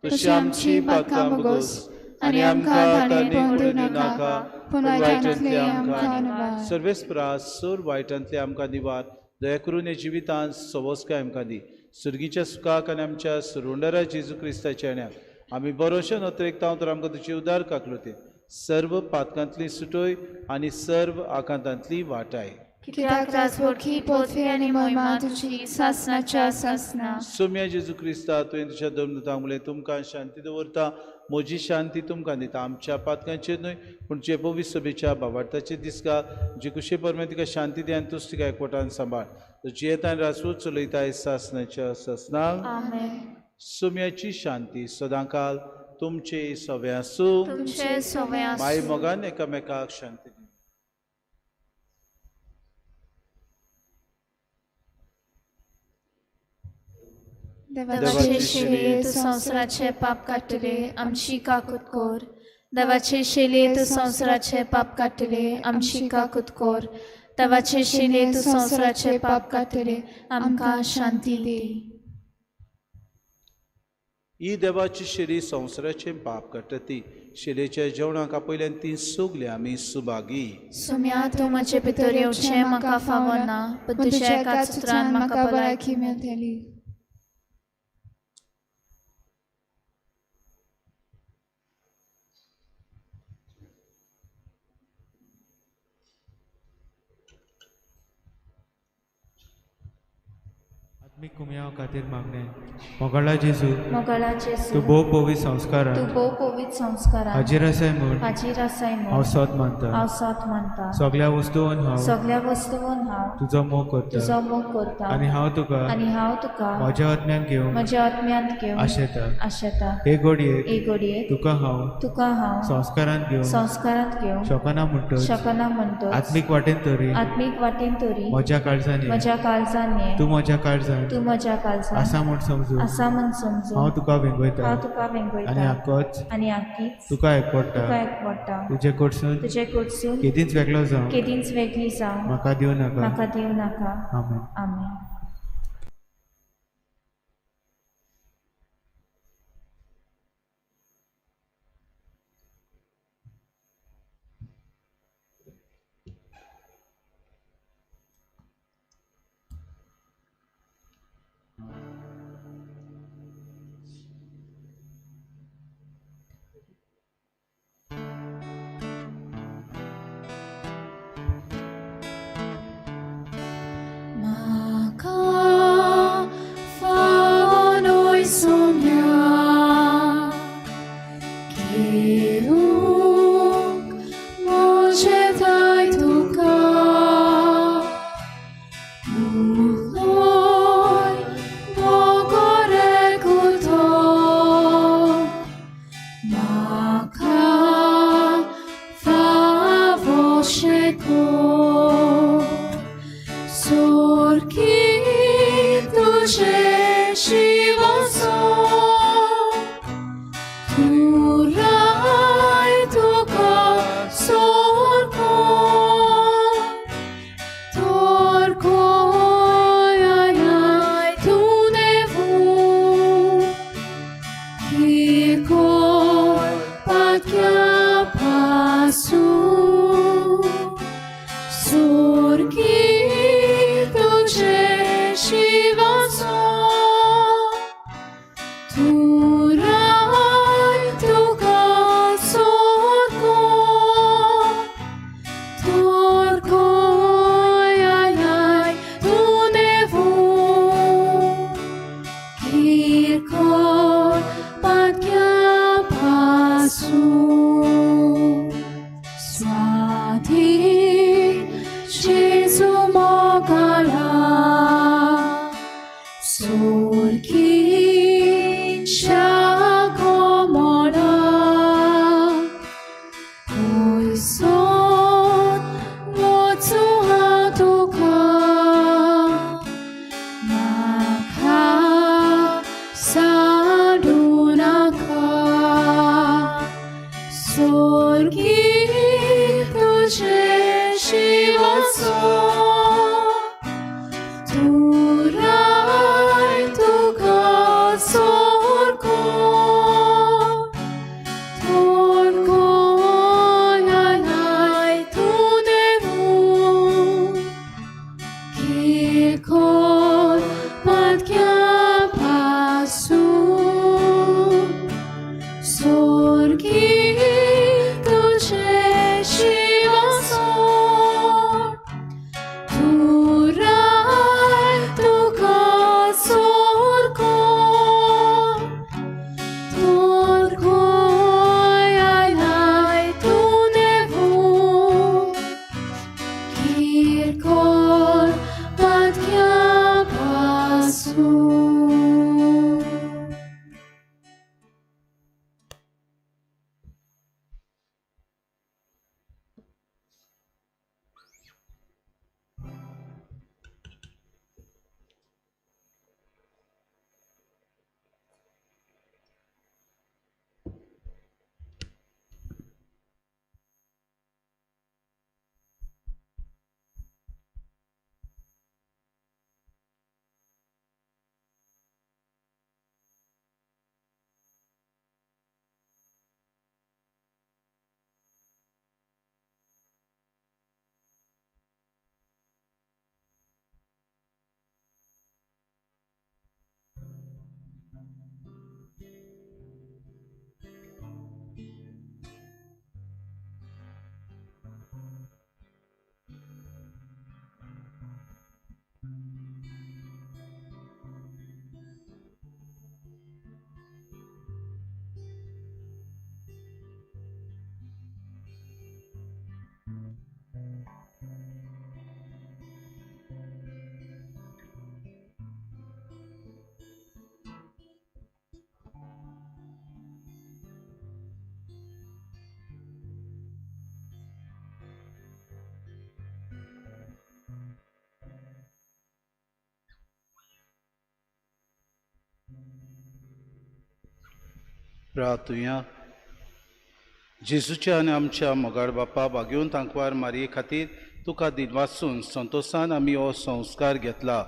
तशी आमची पातकां भोगोस आनी आमकां तांणी पडूं नाका पूण वायटांतले आमकां निवार. सर्वेस्परा सोर वायटांतले आमकां निवार. दया करून ह्या जिवितांत सवस्काय आमकां दी. सुर्गीच्या सुखाक आनी आमच्या सुरुंडरा जेजू क्रिस्ताच्या येण्याक आमी बरोशे नोत्रेकता तर आमकां तुजी उदार काकलुती सर्व पातकांतली सुटोय आनी सर्व आकांतांतली वाटाय. कित्याक राजवटकी पृथ्वी आनी महिमा तुजी सासनाच्या सासना. सोम्या जेजू क्रिस्ता, तुवें तुज्या दोन मुळे तुमकां शांती दवरता, म्हजी शांती तुमकां दिता. आमच्या पातकांचेर न्हय पूण जे पवित्र सभेच्या बाबार्थाचेर दिसका जी कुशे परमे तिका शांती दी आनी तूच तिका एकवटान सांबाळ. जियेतान राजवट चलयताय सासनाच्या सासनाक. आमेन. सोम्याची शांती सदांकाल तुमचे सवे आसूं. तुमचे सवे आसूं. माय मोगान एकामेकाक शांती दी. देवाचे शेले तूं संवसाराचे पाप काडटले, आमची काकूत कर. देवाचे शेले तूं संवसाराचे पाप काडटले, आमची काकूत कर. देवाचे शेले तूं संवसाराचे पाप काडटले, आमकां शांती दी. ही देवाची शेली संवसाराचें पाप काडटा ती शेलेच्या जेवणाक आपयल्यान ती सगली आमी सुभागी. सुम्या तूं म्हजे भितर येवचें म्हाका फावना, पूण तुज्या एकाच उतरान म्हाका भलायकी मेळटली. आत्मीक कुमयाव खातीर मागणें. मोगाळा जेजू, मोगाळा जेजू, तूं भोव पवित्र संस्कारान तूं भोव पवित्र संस्कारान हाजीर आसाय म्हूण हाजीर आसाय म्हूण हांव सोद मानता. हांव सोद मानता. सगल्या वस्तून हांव सगल्या वस्तून हांव तुजो मोग करता तुजो मोग करता आनी हांव तुका आनी हांव तुका म्हज्या आत्म्यान घेवंक म्हज्या आत्म्यांत घेवंक आशेता. आशेता. हे घडयेक हे घडयेक तुका हांव तुका हांव संस्कारांत घेवंक संस्कारांत घेवंक शकना म्हणटच शकना म्हणटच आत्मीक वाटेन तरी आत्मीक वाटेन तरी म्हज्या काळजान ये. म्हज्या काळजान ये. तूं म्हज्या काळजान तूं म्हज्या काळजान आसा म्हूण समजून आसा म्हूण समजून हांव तुका वेंगयता हांव तुका वेंगयता आनी आकोच आनी आकीच तुका एकवटा तुका एकवटा. तुजे कडसून तुजे कडसून केदींच वेगळो जावं केदींच वेगळी जावं म्हाका दिवं नाका. म्हाका दिवं नाका. आमेन. आमेन. Surgito ce și तुराय तुका सोरको तोर आयलाय तूं देवू किरकोळ पातक्या पासून स्वाधीन जेजू मोगाळा सोरकीच्या कोमोळा पयसोन वचूं हांव तुका म्हाका साडूं नाका सोर्गी तुजें शिवासो तुराय तुका सोरको तोरको आयलाय तूं देवू किरकोळ पातक्या पासून सोर्गी तुजें शिवासो तुराय तुका सोरको तोरको आयलाय तूं देवू किरकोळ पातक्या पासून. प्रार्थुया. जेजूच्या आनी आमच्या मोगाळ बापा, बागेवन तांकवार मारये खातीर तुका दिनवासून संतोसान आमी हो संस्कार घेतला.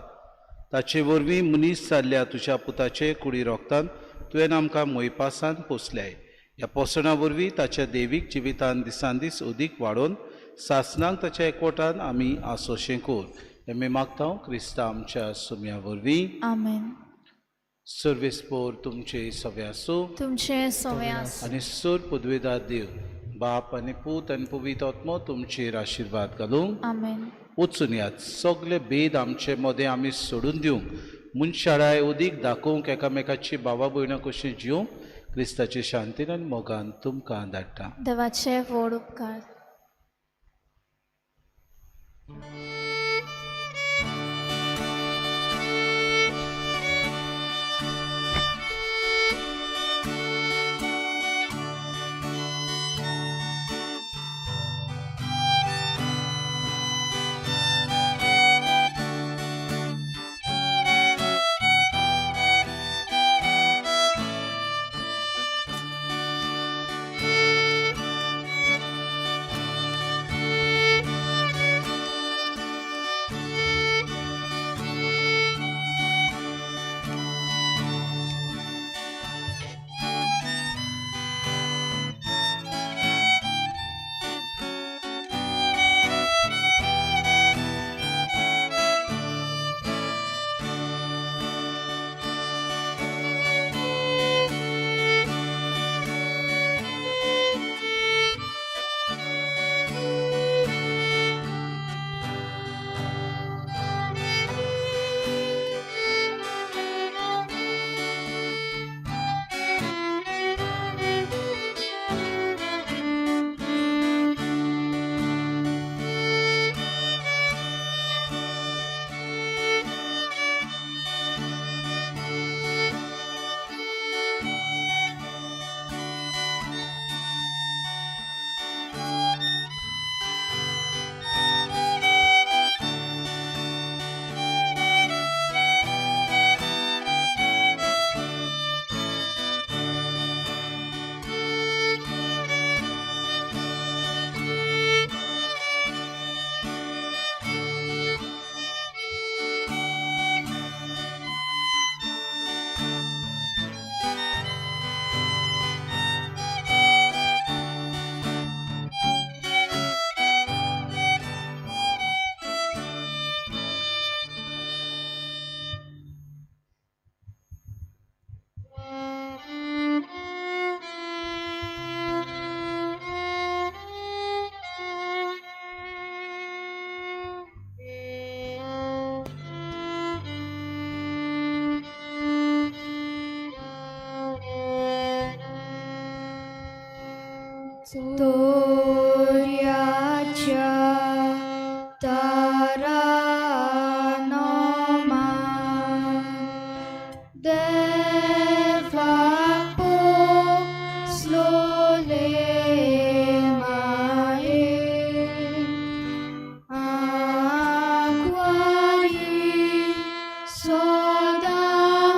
ताचे वरवीं मनीस जाल्ल्या तुज्या पुताचे कुडी रोगतान तुवें आमकां मोयपासान पोसल्याय. ह्या पोसणा वरवीं ताच्या देवीक जिवितान दिसान दीस अदीक वाडोवन सासनाक ताच्या एकवटान आमी आसोशें कोर, हें आमी मागता क्रिस्ता आमच्या सुम्या वरवीं. आमेन. सर्वेस्पोर तुमचे सवे आसूं. तुमचे सवे आसूं. आनी सोर पदवेदार देव बाप आनी पूत आनी पवित्र आत्मो तुमचेर आशिर्वाद घालूं. आमेन. वचून यात सगळे भेद आमचे मदें आमी सोडून दिवंक, मनशाळाय अदीक दाखोवंक, एकामेकाची भावा भयणां कशी जिवंक क्रिस्ताचे शांतीन आनी मोगान तुमकां धाडटा. देवाचे व्हड उपकार. तोर्याच्या तारानोमा देवाक पोसलोले माये आंकवारी सदांच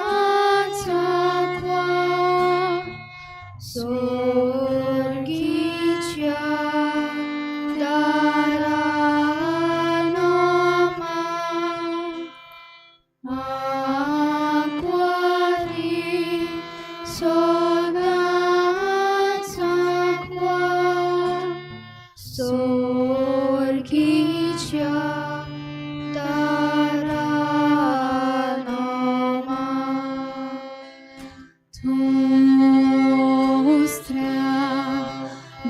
आंकवार सोर्गीच्या दारानोमा आंकवारी सदांच आंकवार सोर्गीच्या दारानोमा Nostra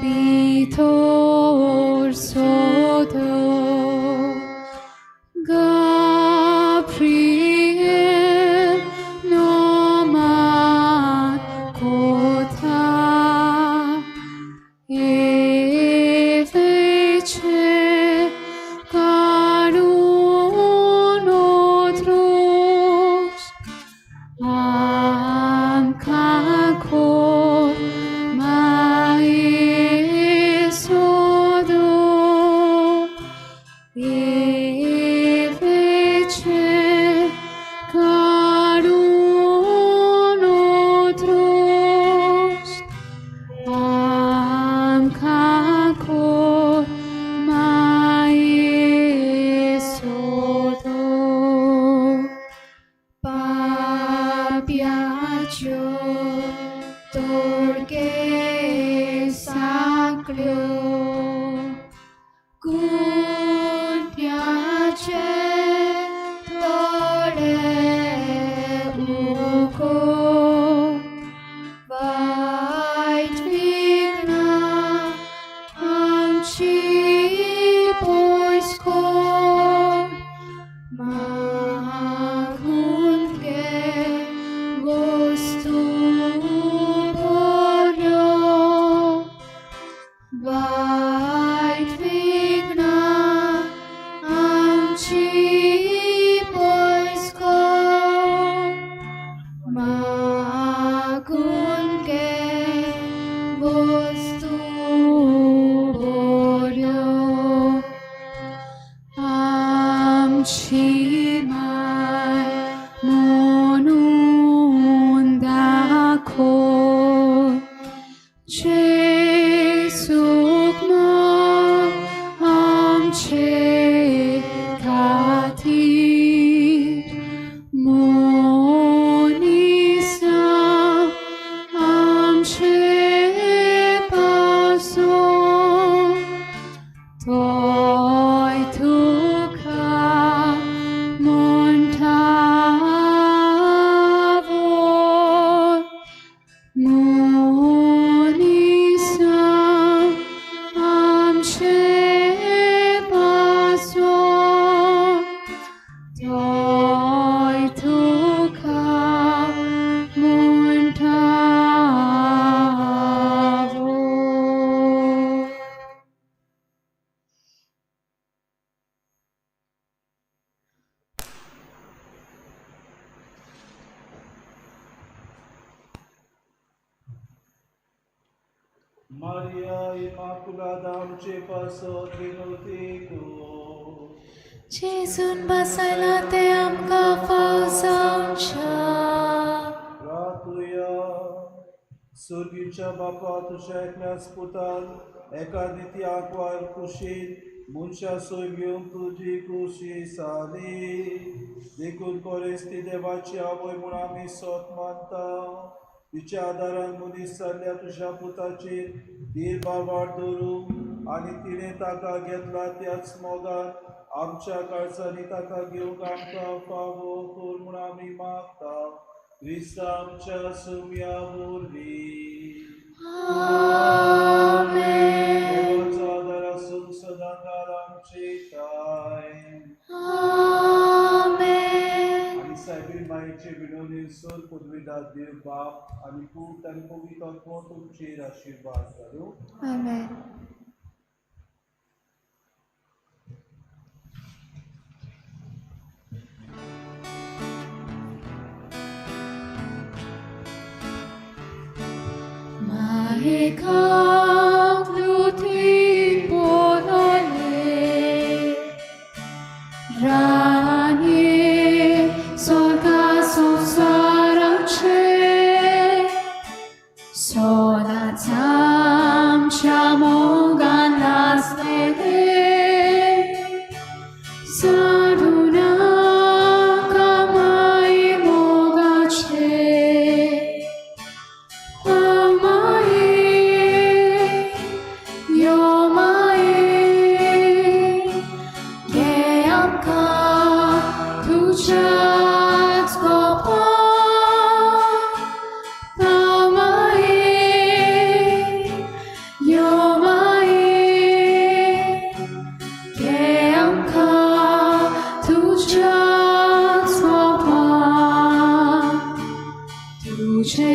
vitor sodo Gabriel noman kota Evece canun otros Amcacor maesodo Evece carun otros Amcacor maesodo पाप्याच्यो तोडके सांकल्यो गुन्याचे तोडे उको वायट विघ्नां आमची पयस कर मागून घे वस्तू बऱ्यो वायट विघ्नां आमची पयस कर मागून घे वस्तू बऱ्यो आमची माय म्हणून दाखोय जेजूक मोग आमचे खातीर मोनिसा आमचे पासून तोय तुका म्हणटावो मोनिसा आमचे पासून तोय तुका म्हणटावो. मारिया इमाकुलादा आमचे पासत विनोती कर. जेजून बसयला ते आमकां फाव जावच्या. रातुया सुर्गीच्या बापा तुज्या एकल्याच पुतान एका निती आंकवार कुशीन मनशा सोय घेवंक तुजी कुशी साली देखून कोरेस्ती देवाची आवय म्हूण आमी सोत मानता. तिच्या आदारान मनीस जाल्ल्या तुज्या पुताचेर धीर बावाट दवरूंक आनी तिणें ताका घेतला त्याच मोगान आमच्या काळजांनी ताका घेवंक आमकां फावो कर म्हूण आमी मागता. क्रिस्ता आमच्या सुम्या वरवीं. देवाचो आदार आसून सदांकाळ आमचे ठाय. आनी सायबीण माई आयचे विनवणी सर पदवीदार देव बाप आनी पूत आनी पवित्र आत्मो तुमचेर आशिर्वाद घालूं. आमेन. Mahikaklutin polole Rani sorga sosarache Sodatam chamogan naslede Saduna kamai mogache Amae, yomae, geamka tuchat gopa. Amae, yomae, geamka tuchat gopa. Tuche